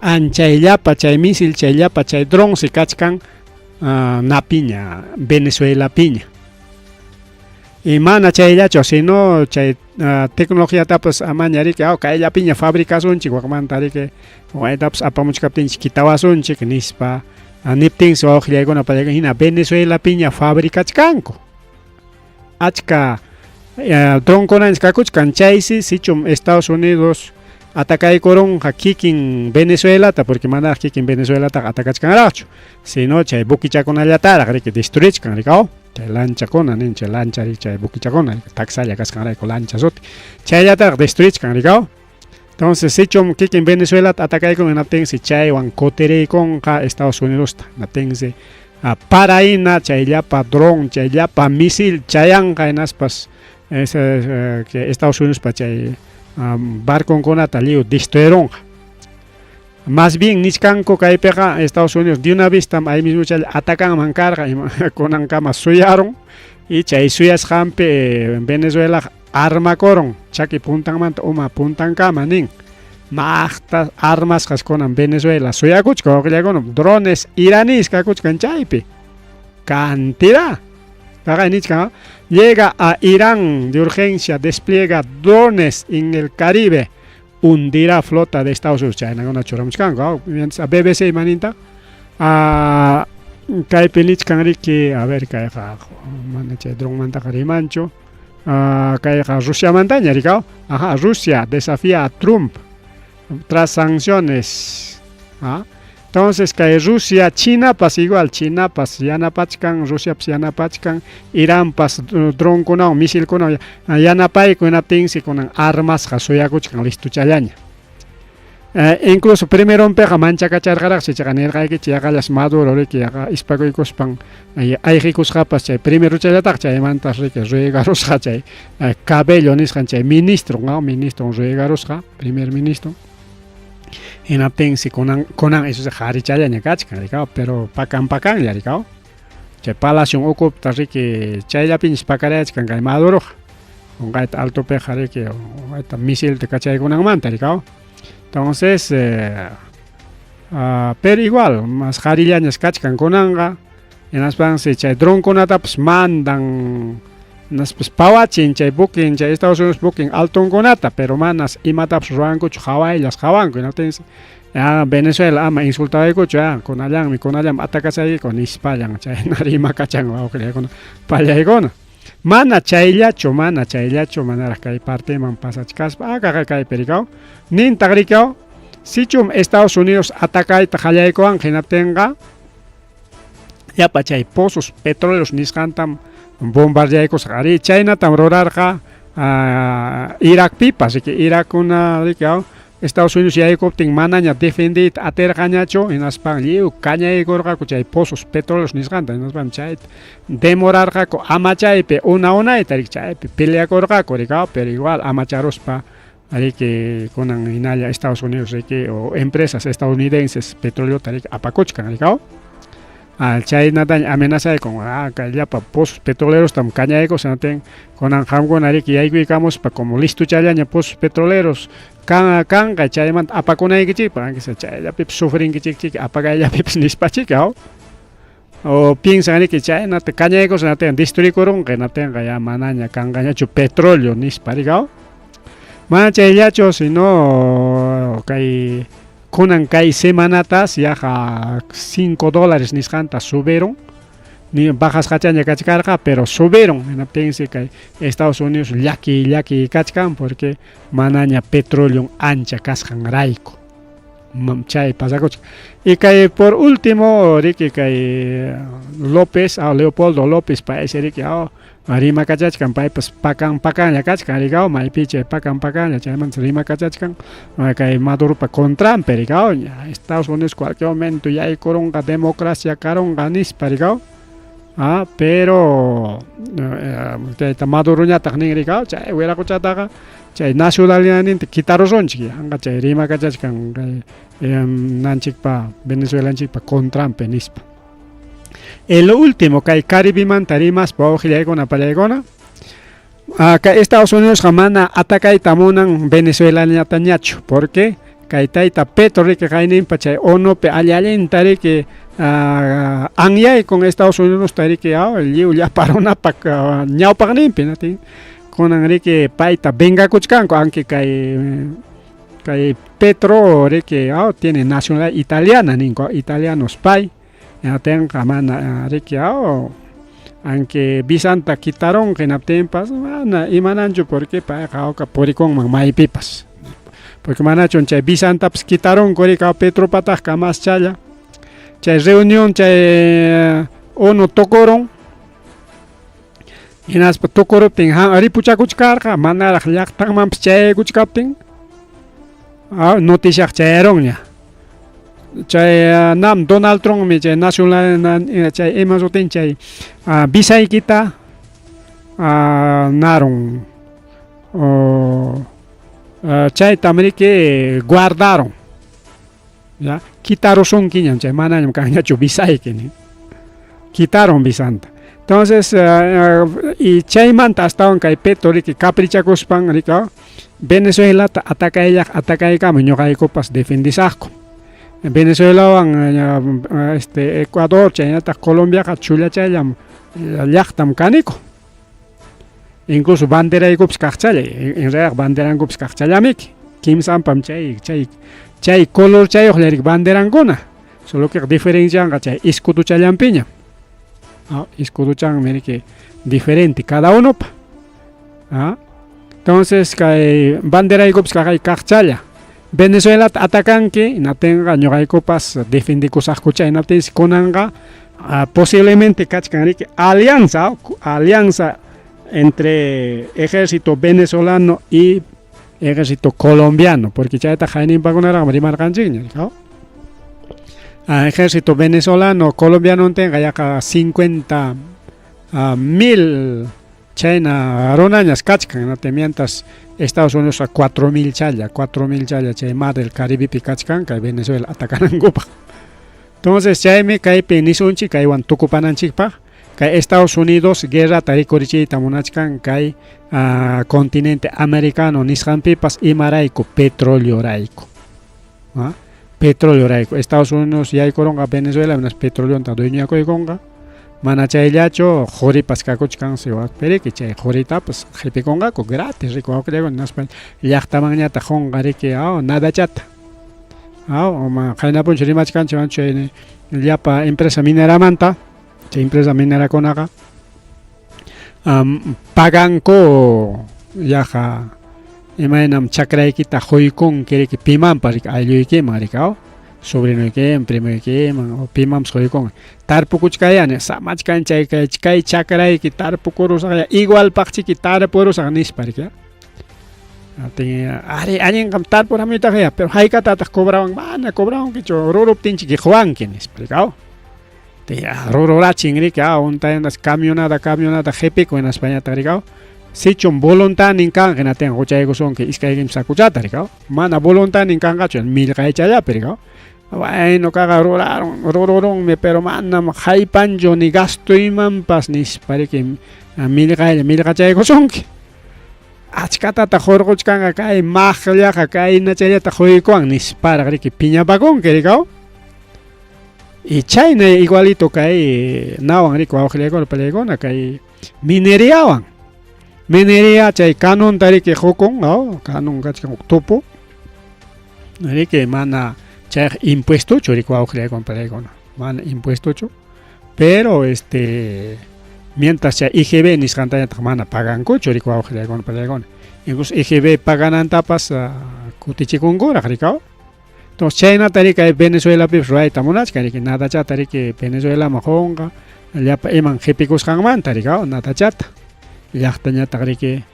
anchayllapa chay misil chayllapa chay dronsi kachkan napiña Venezuelapiña. Y mana chayllachu sino chay tecnologiatapas amaña riki kayllapiña fabricasunchik wakmanta riki waytapas apamuchkaptinchik kitawasunchik nispa niptinsi wawqillaykuna paykuna hina Venezuelapiña fabricachkanku. Achka dronkunanchik kakuchkan chaysi sichum Estados Unidos atacaykurunqa kikin Venezuelata porque manaraq kikin Venezuelataqa atacachkanraqchu sino chay buquichakunallataraq riki destruichkan rikaw chay lanchakuna nin chay lancha riki chay buquichakuna taksalla kasqanrayku lancha suti chayllataraq destruichkan rikaw. Entonces sichum kikin Venezuelata atacaykun hinaptinsi chaywan kutiriykunqa Estados Unidosta hinaptinsi paraina chay llapa dron chay llapa misil chayanqa hinaspas Estados Unidospa chay barconkunata lliw destruirunqa. Más bien nichkanku kaypiqa Estados Unidos de una vez ahí mismo chaylla atacanman karqa kunankama suyarun y chay suyasqanpi Venezuela armakurun chaki puntanmanta uma puntankama nin. Maqta armasqas kunan Venezuela suyakuchkan wawqillaykuna drones iraníes kakuchkan chaypi. Cantidad. Kaqay nichkan llega a Irán de urgencia, despliega drones en el Caribe, hundirá flota de Estados Unidos. Chaynakuna churamuchkanku. Mientras a BBC imaninta kaypi nichkan riki, a ver kayqa mana chay dronmantaqa rimanchu. Kayqa Rusiamantaña rikaw. Ajá, Rusia desafía a Trump tras sanciones. Entonces kay Rusia, Chinapas igual, Chinapas yanapachkan, Rusiapas yanapachkan, Iranpas dronkunawan, misilkunawan yanapayku hinaptinsi kunan armasqa suyakuchkan listochallaña. Incluso primeronpiqa manchakacharqaraqsi chaqa nirqaykichik yaqallas Maduro riki yaqa ispakuykuspan ayqikusqapas chay primerochallataqa chaymantas riki ruegarusqa chay Cabello nisqan chay ministro, ¿no? Ministro ruegarusqa, primer ministro. Hinaptinsi kunan kunan eso qharichallaña kachkan rikaw, pero pakan pakanlla rikaw. Chay palacio ukupta riki chayllapiñas pakarayachkan kay Maduroqa. Qunqayta altopiqa riki qunqayta misilta kachaykunanmanta rikaw. Entonces pero igual mas qharillañas kachkan kunanqa hinaspansi chay dronkunatapas mandan hinaspas pawachin chay buquen chay Estados Unidos buquen altonkunata pero manas imatapas ruwankuchu hawayllas hawanku hinaptinsi Venezuela ama insultawaykuchu kunallanmi kunallanmi atacasaykiku nispallan chayna rimakachan wawqillaykuna pallaykuna. Mana chayllachu, mana chayllachu, manaraq kay parteman pasachkaspa akaqa kaypi rikaw. Nintaq rikaw, sichum Estados Unidos atacayta qallaykuwanqa hinaptinqa llapa chay pozos petroleros nisqantam bombardeaykusaq. Arí, chaynatam rurarqa Irakpipas, riki Irakuna riki Estados Unidos yaykuptin manaña defendiyta atirqañachu hinaspan lliw kañaykurqaku chay pozos petroleros nisqanta hinaspan chayta demorarqaku amachaypi una unayta riki chaypi peleakurqaku riki pero igual amacharuspa riki kunan hinalla Estados Unidos riki o empresas estadounidenses petroleota riki apakuchkan riki chaynataña amenazaykun kay llapa pozos petrolerostam kañaykusaq hinaptin kunan qamkuna riki yaykuykamuspa como listochallaña pozos petroleros kanqa chaymanta apakunaykichikpaq chayllapipas sufrinkichikchik apakayllapipas nispachik o piensan riki chaynata kañaykusaq hinaptin destruikurunqa hinaptinqa ya manaña kanqañachu petróleo nispa riki mana chayllachu sino kay Kunan kay semanatas yaqa 5 dólares nisqanta subieron. Ni bajasqachaña kachkarqa, pero subieron. Hinaptinsi kay Estados Unidos llaki llaki kachkan porque manaña petróleo ancha kasqanrayku. Chay pasakuchkan. Y kay por último, riki kay López, Leopoldo López paysi riki, rimakachachkan paypas pakan pakanlla kachkan rikaw maypi chay pakan pakanlla chaymanta rimakachachkan kay Maduropa contranpi rikaw Estados Unidos cualquier momento yaykurunqa democracia karunqa nispa rikaw pero chayta Maduroñataq nin rikaw chay wiraquchataqa chay nacionalidadninta kitarusunchik yanqa chay rimakachachkan kay nanchikpa Venezuelanchikpa contranpi nispa. El último, kay Caribimanta rimaspa wawqillaykuna pallaykuna, kay Estados Unidosqa mana atakayta munan Venezuelallatañachu, porque kay tayta Petro riki qayninpa chay ONUpi alli allinta riki anyaykun Estados Unidosta riki lliw llapa runapa ñawpaqninpi natin kunan riki payta vengakuchkanku aunque kay Petro riki tiene nacionalidad italiana ninku italianos pay hinaptinqa mana riki aunque visanta quitarunqa hinaptinpas mana imananchu porque payqa hawka purikunman maypipas porque manachun chay visantapas quitarunku riki Petropataqqa maschalla chay reunión chay ONU tukurun hinaspa tukuruptin ripuchakuchkarqa manaraq llaqtanmanpas chayaykuchkaptin noticiaqa chayarunña chay nam Donald Trumpmi chay nacional chay ima sutin chay visaykita narun chaytam riki guardaron ya kitarusunkiñam chay manañam kanñachu visayki nin quitaron visanta entonces y chaymanta astawan kay Petro riki caprichakuspan riki Venezuelata atakaylaq atakaykama ñuqaykupas defendisaqku Venezuelawan Ecuador chaynataq Colombiaqa chullachallam llaqtam kaniku incluso banderaykupas kaqchalla en realidad banderankupas kaqchallamiki kimsanpam chay chay chay colorchayuqlla riki banderankuna solo que diferencianqa chay escuduchallanpiñam escuduchanmi riki diferente cada unopa entonces kay banderaykupas kaqay kaqchalla Venezuelata atakanki hinaptinqa ñuqaykupas defendikusaqkucha hinaptinsi kunanqa posiblemente kachkan riki alianza alianza entre ejército venezolano y ejército colombiano porque chayta hayninpakunaraqmi rimarqanchikña ejército venezolano colombiano tinqa yaqa 50 mil chayna runañas kachkan mientras Estados Unidos a 4000 challa 4000 challa chay mar del Caribepi kachkan kay Venezuela atakanankupaq entonces chaymi kaypi nisunchik kaywan tukupananchikpaq kay Estados Unidos guerrata rikurichiyta munachkan kay continente americano nisqanpipas imarayku petroleorayku petroleorayku Estados Unidos yaykurunqa Venezuela hinaspa petroleonta dueñoyakuykunqa mana chayllachu quripas kakuchkansi wakpi chay quritapas qipikunqaku gratis riki wawqillaykuna hinaspa llaqtamanñataq qunqa riki nadachata qayna punchaw rimachkanchik chay llapa empresa mineramanta chay empresa minerakunaqa paganku yaqa imaynam chakraykita quykunki riki pimanpas riki aylluykiman riki sobrinoykiman primoykiman o pimanpas quykunki tarpukuchkayani samachkan chay kay chakrayki tarpukurusaqya igualpaqchiki tarpurusaq nispa riki ari allinqam tarpuramuytaqya pero haykatataq cobrawan mana cobrawankichu ruruptinchik quwanki nispa riki rururachin riki untaynas camionada camionada qhipikun hinaspañataq riki sichum voluntadnin kanqa hinatinqa huchaykusunki iskay kimsa sacuchata riki mana voluntadnin kanqachu millqaychallapi riki bueno kaqa rurarun rururunmi pero manam haypanchu ni gastoymanpas nispa riki millqaylla millqachaykusunki achkatataq hurquchkanqa kay maqllaqa kaynachallata quykuwan nisparaq riki piñapakunki riki y chayna igualito kay nawan riki wawqillaykuna pallaykuna kay mineriawan mineria chay canonta riki qukun canon kachkan tupu riki mana Chayqa impuestochu riki wawqillaykuna palaykuna, mana impuestochu, pero este mientras chay IGB nisqantañataq mana pagankuchu riki wawqillaykuna palaykuna. Incluso IGB paganantapas kutichikunkuraq rikaw. Entonces chaynata riki kay Venezuelapipas ruwayta munachkan riki, nadachata riki Venezuelaman qunqa, llapa iman qipikusqanmanta rikaw nadachata. Llaqtañataq riki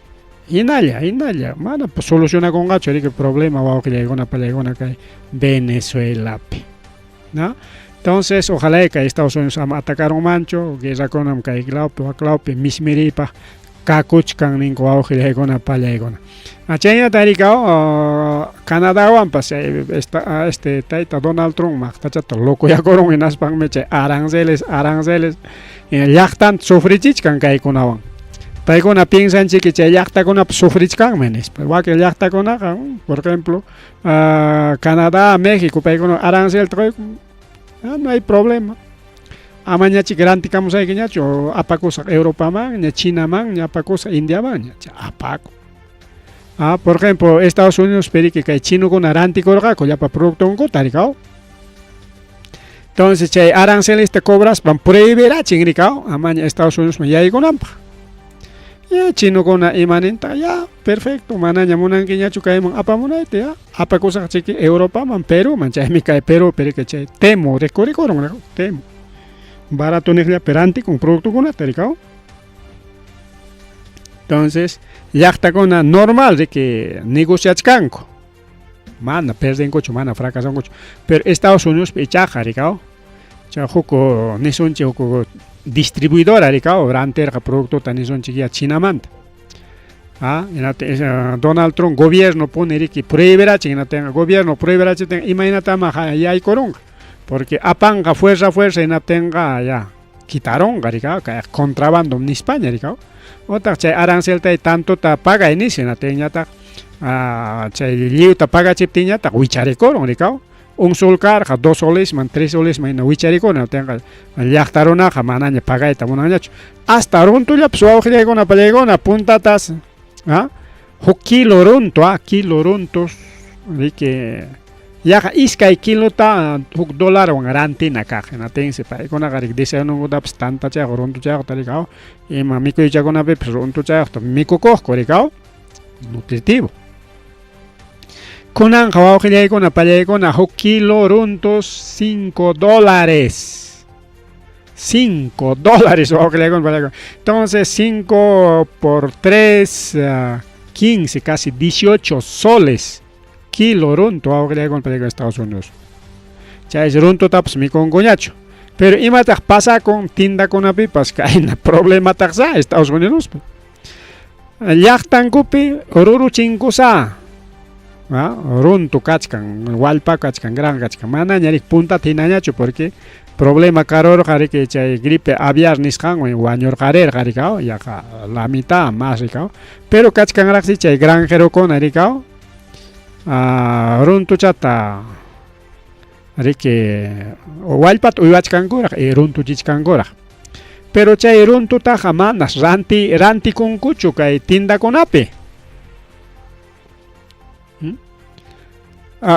hinalla, hinalla, mana solucionakunqachu riki problema wawqillaykuna pallaykuna kay Venezuelapi. ¿No? Entonces, ojalá kay Estados Unidos ama atacarunmanchu, guerrakunam kay lawpi wak lawpi mismiriypaq kakuchkan ninku wawqillaykuna pallaykuna. Chaynata rikaw Canadawanpas este tayta Donald Trump maqtachata locoyakurun hinaspanmi chay aranceles, aranceles llaqtanta sufrichichkan kaykunawan. Paykuna piensanchiki chay llaqtakunapas sufrichkanmi nispa. Wakin llaqtakunaqa, por ejemplo, Canadá, México, paykuna arancelta qoykun, no hay problema. Amañachik rantikamusaykiñachu, apakusaq Europamanña, Chinamanña, apakusaq Indiamanña, apakun. Por ejemplo, Estados Unidos riki kay chinokuna rantikurqaku llapa productonkuta rikaw. Entonces chay arancelesta cobraspan prohibirachin rikaw, amaña Estados Unidosman yaykunanpaq. Ya chinokuna imaninta, ya, perfecto, manaña munankiñachu kayman apamunayta, ya, apakusaq chiki Europaman, Perúman, chaymi kay Perú, pero chay Temu rikurikurun, rikaw, Temu. Barato niqllapi rantikun productokunata rikaw. Entonces, llaqtakuna normal riki negociachkanku. Mana perdenkuchu, mana fracasankuchu. Pero Estados Unidos ichaqa rikaw. Chay huk nisunchik huk distribuidora rikaw rantirqa productota nisunchik ya Chinamanta. Donald Trump gobierno pone riki prohibirachin hinaptinqa gobierno prohibirachiptinqa imaynatama yaykurunqa. Porque apanqa fuerza fuerza hinaptinqa ya quitarunqa rikaw kay contrabando nispaña rikaw. Otaq chay arancelta tantota pagay nispa hinaptinñataq chay lliwta pagachiptinñataq wicharikurun rikaw. Un sol karqa 2 solesman, 3 solesman hina wicharikurun hinaptinqa llaqta runaqa manaña pagayta munanñachu. Hasta runtullapas wawqillaykuna pallaykuna puntatas huk kilo runtu, kilo runtus riki yaqa iskay kilota huk dolarwan rantina kaq hinaptinsi paykunaqa riki desayununkutapas tantachayqa runtuchayqa rikaw ima mikuychakunapipas runtuchayqta mikukuqku rikaw nutritivo. Kunanqa wawqillaykuna pallaykuna huk kilo runtus 5 dólares. 5 dólares wawqillaykuna pallaykuna. Entonces 5 por 3, 15, casi 18 soles kilo runtu wawqillaykuna pallaykuna Estados Unidos. Chay runtutapas mikunkuñachu. Pero imataq pasakun tindakunapipas kayna problemataqsa Estados Unidos. Llaqtankupi ruruchinkusa. Runtu kachkan, wallpa kachkan, gran kachkan. Manaña rik puntata hinañachu porque problema karurqa riki chay gripe aviar nisqanwan wañurqarirqa rikaw, yaqa la mitad más rikaw. Pero kachkanraqsi chay granjerokuna rikaw, runtuchata riki wallpata uywachkankuraq runtuchichkankuraq. Pero chay runtutaqa manas rantikunkuchu kay tindakunapi.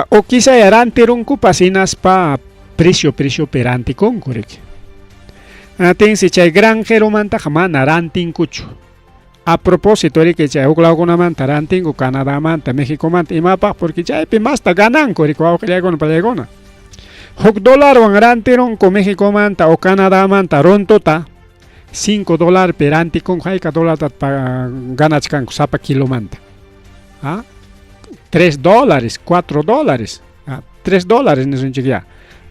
O quizá rantirunkupas hinaspa precio preciopi rantikunku riki. Tinsi chay granjeromantaqa mana rantinkuchu. A propósito riki chay huk lawkunamanta rantinku Canadamanta, Mexicomanta imapaq porque chaypi masta gananku riki wawqillaykuna pallaykuna. Huk dolarwan rantirunku Mexicomanta o Canadamanta runtuta 5 dolarpi rantikunku hayka dolarta ganachkanku sapa kilomanta. 3 dólares, 4 dólares, 3 dólares nisunchik ya.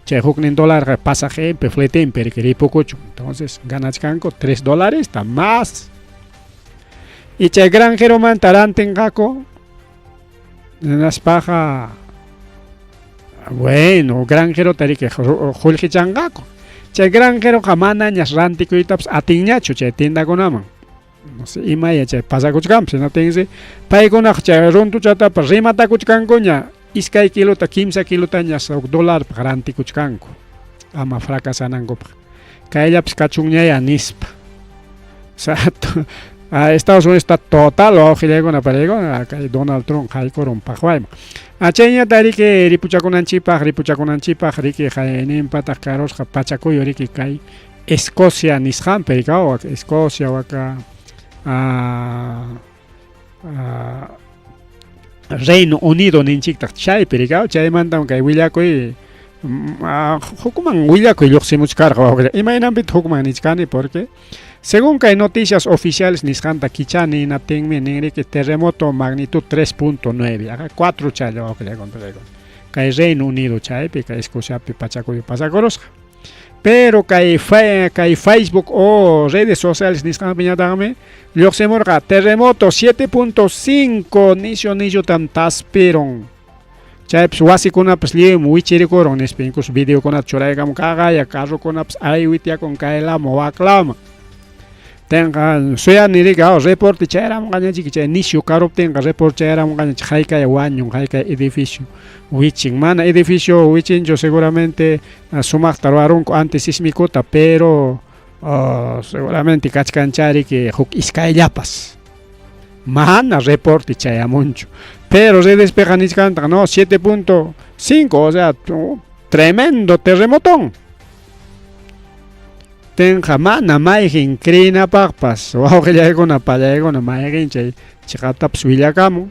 Chay huknin dolarqa pasajepi, fletenpi riki ripukuchun. Entonces ganachkanku 3 dólares ta más. Y chay granjeromanta rantinqaku hinaspaqa bueno, granjerota riki qullqichanqaku. Chay granjeroqa manañas rantikuytapas atinñachu chay tindakunaman. No sé, imaya chay pasakuchkanpas hinaptinsi paykunaqa chay runtuchatapas rimatakuchkankuña iskay kilota, 3 kilotañas huk dolarpaq rantikuchkanku ama fracasanankupaq. Kayllapas kachunñaya nispa. Estados Unidos está total wawqillaykuna pariykuna kay Donald Trump haykurun paqwayman. Chayñata riki ripuchakunanchikpaq ripuchakunanchikpaq riki hayninpataq karusqa pachakuyu riki kay Escocia nisqanpi riki Escocia waka Reino Unido ninchiktaq chaypi riki chaymantam kay willakuy hukman willakuy lluqsimuchkarqa wawqilla imaynanpitaq hukman nichkani porque según kay noticias oficiales nisqanta kichani hinaptinmi ninriki terremoto magnitud 3.9 aqa 4 challa wawqilla kay Reino Unido chaypi kay Escociapi pachakuy pasakurusqa pero kay kay Facebook o redes sociales nisqanpiñataqmi lluqsimurqa terremoto 7.5 nisyu nisyutam taspirun chaypis wasikunapas lliwmi wichirikurun nispa incluso videokunata churaykamun kaqaya carrokunapas aywityakun kay lawman wak lawman tenqa suyani riki reporte chayaramunqañachiki chay nisyu karuptinqa reporte chayaramunqañachik haykaya wañun haykaya edificio wichin mana edificio wichinchu seguramente sumaqta ruwarunku antisismicota pero seguramente kachkancha riki huk iskayllapas mana reporte chayamunchu pero redespiqa nichkantaq no 7.5 o sea tremendo terremotón tenqa mana mayqin creenapaqpas wawqillaykuna pallaykuna mayqin chay chiqaptapas willakamun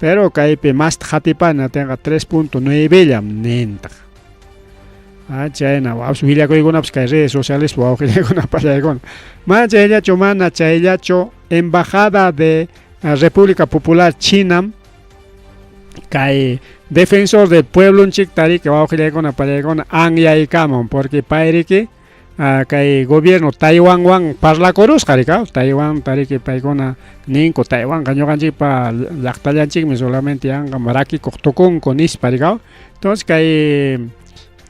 pero kaypi masta qatipana tenqa 3.9 llam nintaq chayna willakuykunapas kay redes sociales wawqillaykuna pallaykuna mana chayllachu mana chayllachu embajada de República Popular China kay defensor del pueblonchikta riki wawqillaykuna pallaykuna anyaykamun porque payriki kay gobierno Taiwanwan parlakurusqa riki Taiwan tariki paykuna ninku Taiwanqa ñuqanchikpa llaqtallanchikmi solamente yanqam rakikuq tukunku nispa riki entonces kay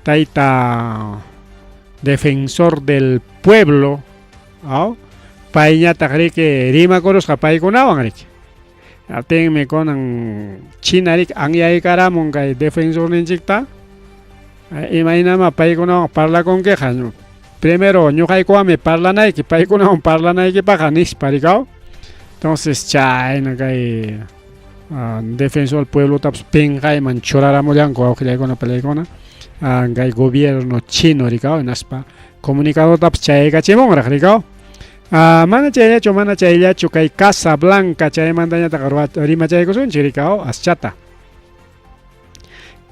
tayta defensor del pueblo payñataq riki rimakurusqa paykunawan riki atinmi kunan China riki anyaykaramun kay defensorninchikta imaynama paykunawan parlakunkiqa primero ñuqaykuwanmi parlanayki paykunawan parlanaykipaqqa nispa riki entonces chayna kay defensor del pueblotapas pinqayman churaramullanku wawqillaykuna pallaykuna kay gobierno chino riki hinaspa comunicadotapas chaykachimunraq riki mana chayllachu mana chayllachu kay Casa Blanca chaymantañataq rimachaykusunchik riki aschata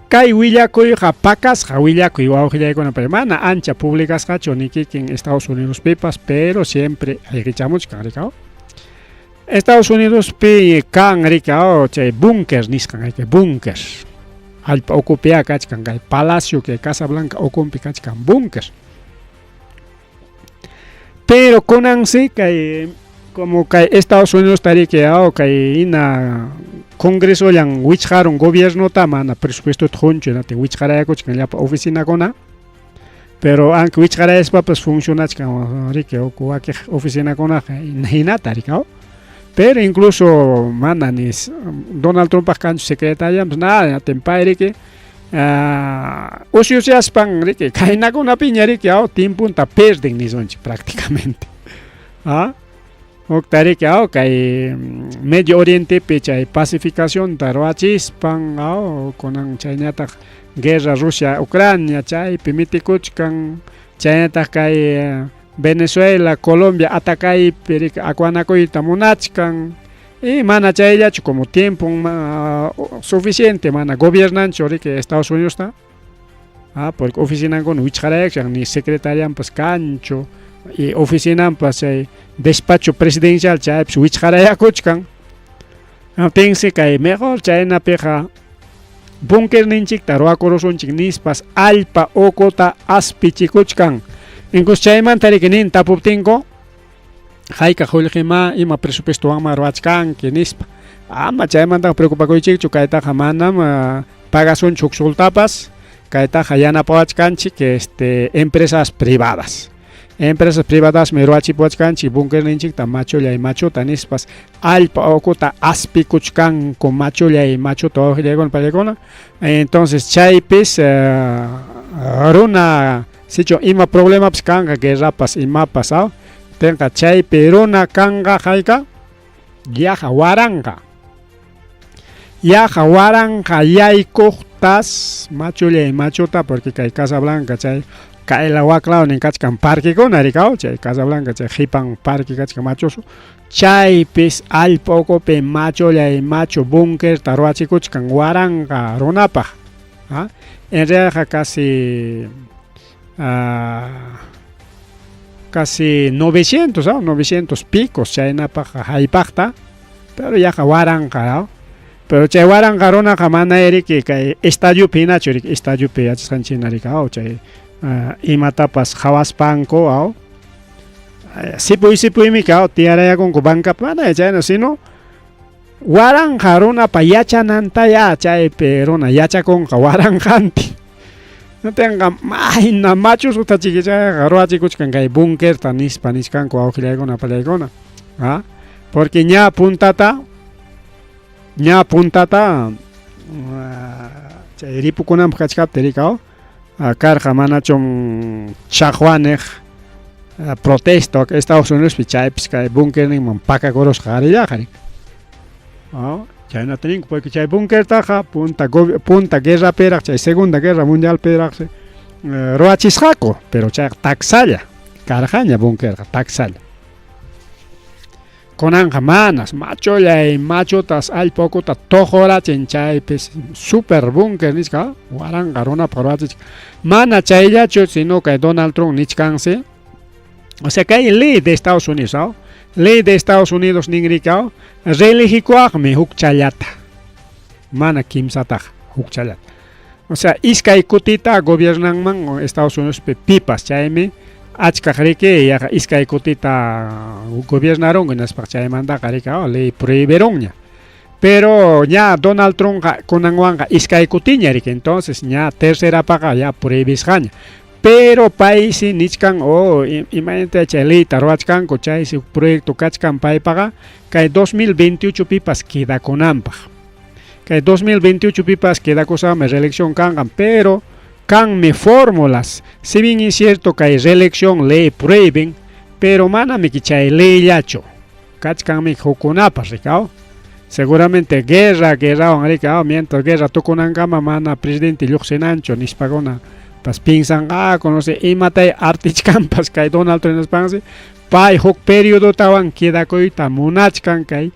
kay willakuyqa pakasqa willakuy wawqillaykuna pero mana ancha publicasqachu ni kikin Estados Unidospipas pero siempre ayqichamuchkan riki Estados Unidospi kan riki chay búnker nisqan riki búnker allpa ukupiya kachkan kay palacio kay Casa Blanca ukunpi kachkan búnker pero kunansi kay como kay Estados Unidos tariki kay hina congresollan wichqarun gobiernota mana presupuestota qunchu hinaptin wichqarayakuchkan llapa oficinakuna pero aunque wichqarayaspapas funcionachkan riki wakiq oficinakunaqa hinata riki pero incluso mana ni Donald Trumpaq kanchu secretarianpas nada hinaptin pay riki usyusyaspan riki kaynakunapiña riki tiemponta pierden nisunchik prácticamente hukta riki kay Medio Orientepi chay pacificacionta ruwachispan kunan chayñataq guerra Rusia Ucrania chaypi mitikuchkan chaynataq kay Venezuela Colombia atacaypi riki aquanakuyta munachkan y mana chayllachu como tiempo suficiente mana gobiernanchu riki Estados Unidosta porque oficinankuna wichqarayakchan ni secretarianpas kanchu y oficinanpas chay despacho presidencial chaypis wichqarayakuchkan tinsi kay mejor chaynapiqa búnkerninchikta ruwakurusunchik nispas allpa ukuta aspichikuchkan incluso chaymanta riki nin tapuptinku hayka qullqima ima presupuestowanma ruwachkanki nispa ama chaymantaqa preocupakuychikchu kaytaqa manam pagasunchu huk sultapas kaytaqa yanapawachkanchik este empresas privadas empresas privadasmi ruwachipuwachkanchik búnkerninchikta machullay machuta nispas allpa ukuta aspikuchkanku machullay machuta wawqillaykuna pallaykuna entonces chaypis runa sichu ima problemapas kanqa guerrapas imapas Tinqa chaypi runa kanqa hayka yaqa waranqa. Yaqa waranqa yaykuqtas machullay machuta porque kay Casa Blanca chay kayla waklawnin kachkan parquekuna rikaw chay Casa Blanca chay qipan parque kachkan machusu chaypis allpa ukupi machullay machu bunkerta ruwachikuchkan waranqa runapaq. ¿Ah? En realidad casi casi 900, ¿ah? 900 picos chaynapaq haypaqta, pero yaqa waranqa, ¿ah? Pero chay waranqa runaqa mana riki kay estadiopi hinachu riki estadiopi yachasqanchik hina riki, ¿ah? Chay imatapas qhawaspanku, ¿ah? Sipuy sipuymi ¿ah? Tiyarayakunku bancapi mana chayna sino waranqa runapa yachanantaya chaypi runa yachakunqa waranqantin. Tenqa mayna machusuta chayqa ruwachikuchkan kay bunkerta nispa nichkanku wawqillaykuna pallaykuna. ¿Ah? Porque ña puntata chay ripukunanpaq kachkaptin rikaw karqa manachum chaqwaniq protesta Estados Unidospi chaypis kay bunkerninman pakakurusqa qarillaqa rik. Chaynata ninku porque chay bunkertaqa punta guerrapiraq chay segunda guerra mundialpiraqsi ruwachisqaku, pero chayqa taksalla karqaña bunkerqa taksalla. Kunanqa manas machullay machutas allpa ukuta tuqurachin chaypis super bunker nisqa waranqa runapaq ruwachichkan. Mana chayllachu sino kay Donald Trump nichkansi. O sea kay ley de Estados Unidos, ¿no? Ley de Estados Unidos ninrikaw religikuaqmi huk challata. Mana kimsataqa huk challata. O sea iskay kutita gobiernanman Estados Unidos pipas chaymi achkaq riki yaqa iskay kutita gobiernarunku hinaspa chaymantaqa rikaw ley prohibirunña. Pero ña Donald Trumpqa kunanwanqa iskay kutiña riki entonces ña tercerapaqa ya prohibisqaña. Pero paysi nichkan oh imaynata chay leyta ruwachkanku chaysi huk proyecto kachkan paypaqa kay 2028 pipas quedakunanpaq. Kay 2028 pipas quedakusaqmi reelección kanqa, pero kanmi fórmulas. Si bien es cierto kay reelección ley prohíben, pero manami chay leyllachu. Kachkanmi hukkunapas rikaw. Seguramente guerrawan rikaw, mientras guerra tukunankama mana presidente lluqsinanchu nispakuna pas piensanqaku, no sé, imatay artichkanpas kay Donald Trump nispansi, pay huk periodotawan quedakuyta munachkan kay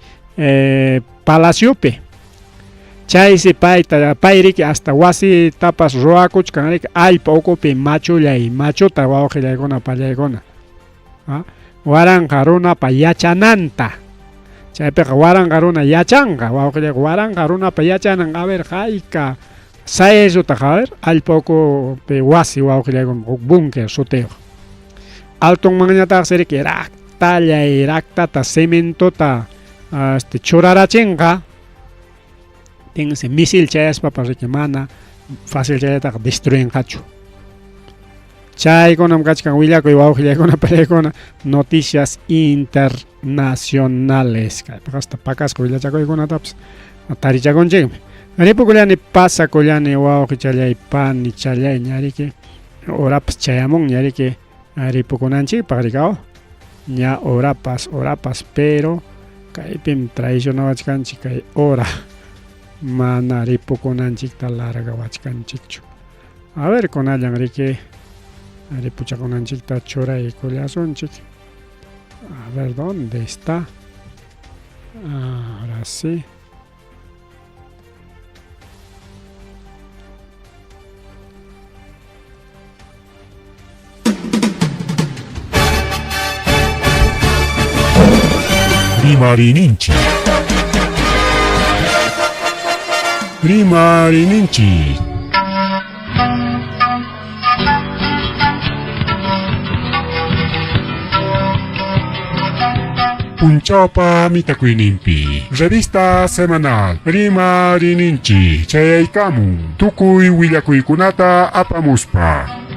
palaciopi. Chaysi payta pay riki hasta wasitapas ruwakuchkan riki allpa ukupi machullay machuta wawqillaykuna pallaykuna. ¿Ah? Waranqa runapa yachananta. Chaypiqa waranqa runa yachanqa, wawqillaykuna waranqa runapa yachanan, a ver, hayka saysutaqa, a ver, allpa ukupi wasi wawqillaykuna huk bunker sutiyuq. Altunmanñataqsi riki raktallay raktata cementota churarachinqa. Tinsi misil chayaspapas riki mana fácil chayataqa destruinqachu. Chaykunam kachkan willakuy wawqillaykuna pallaykuna noticias internacionales. Kaypaq hasta pakasqa willachakuykunatapas tarichakunchikmi. Ripukullani pasakullani wawqichallay panichallay ña riki horapas chayamunña riki ripukunanchikpaq rikaw. Ña horapas pero kaypim traicionawachkanchik kay hora mana ripukunanchikta largawachkanchikchu. A ver kunallan riki ripuchakunanchikta churaykullasunchik. A ver dónde está. Ahora sí. Rimarininchik. Rimarininchik. Punchawpa mitakuyninpi. Revista semanal Rimarininchik chayaykamun tukuy willakuykunata apamuspa.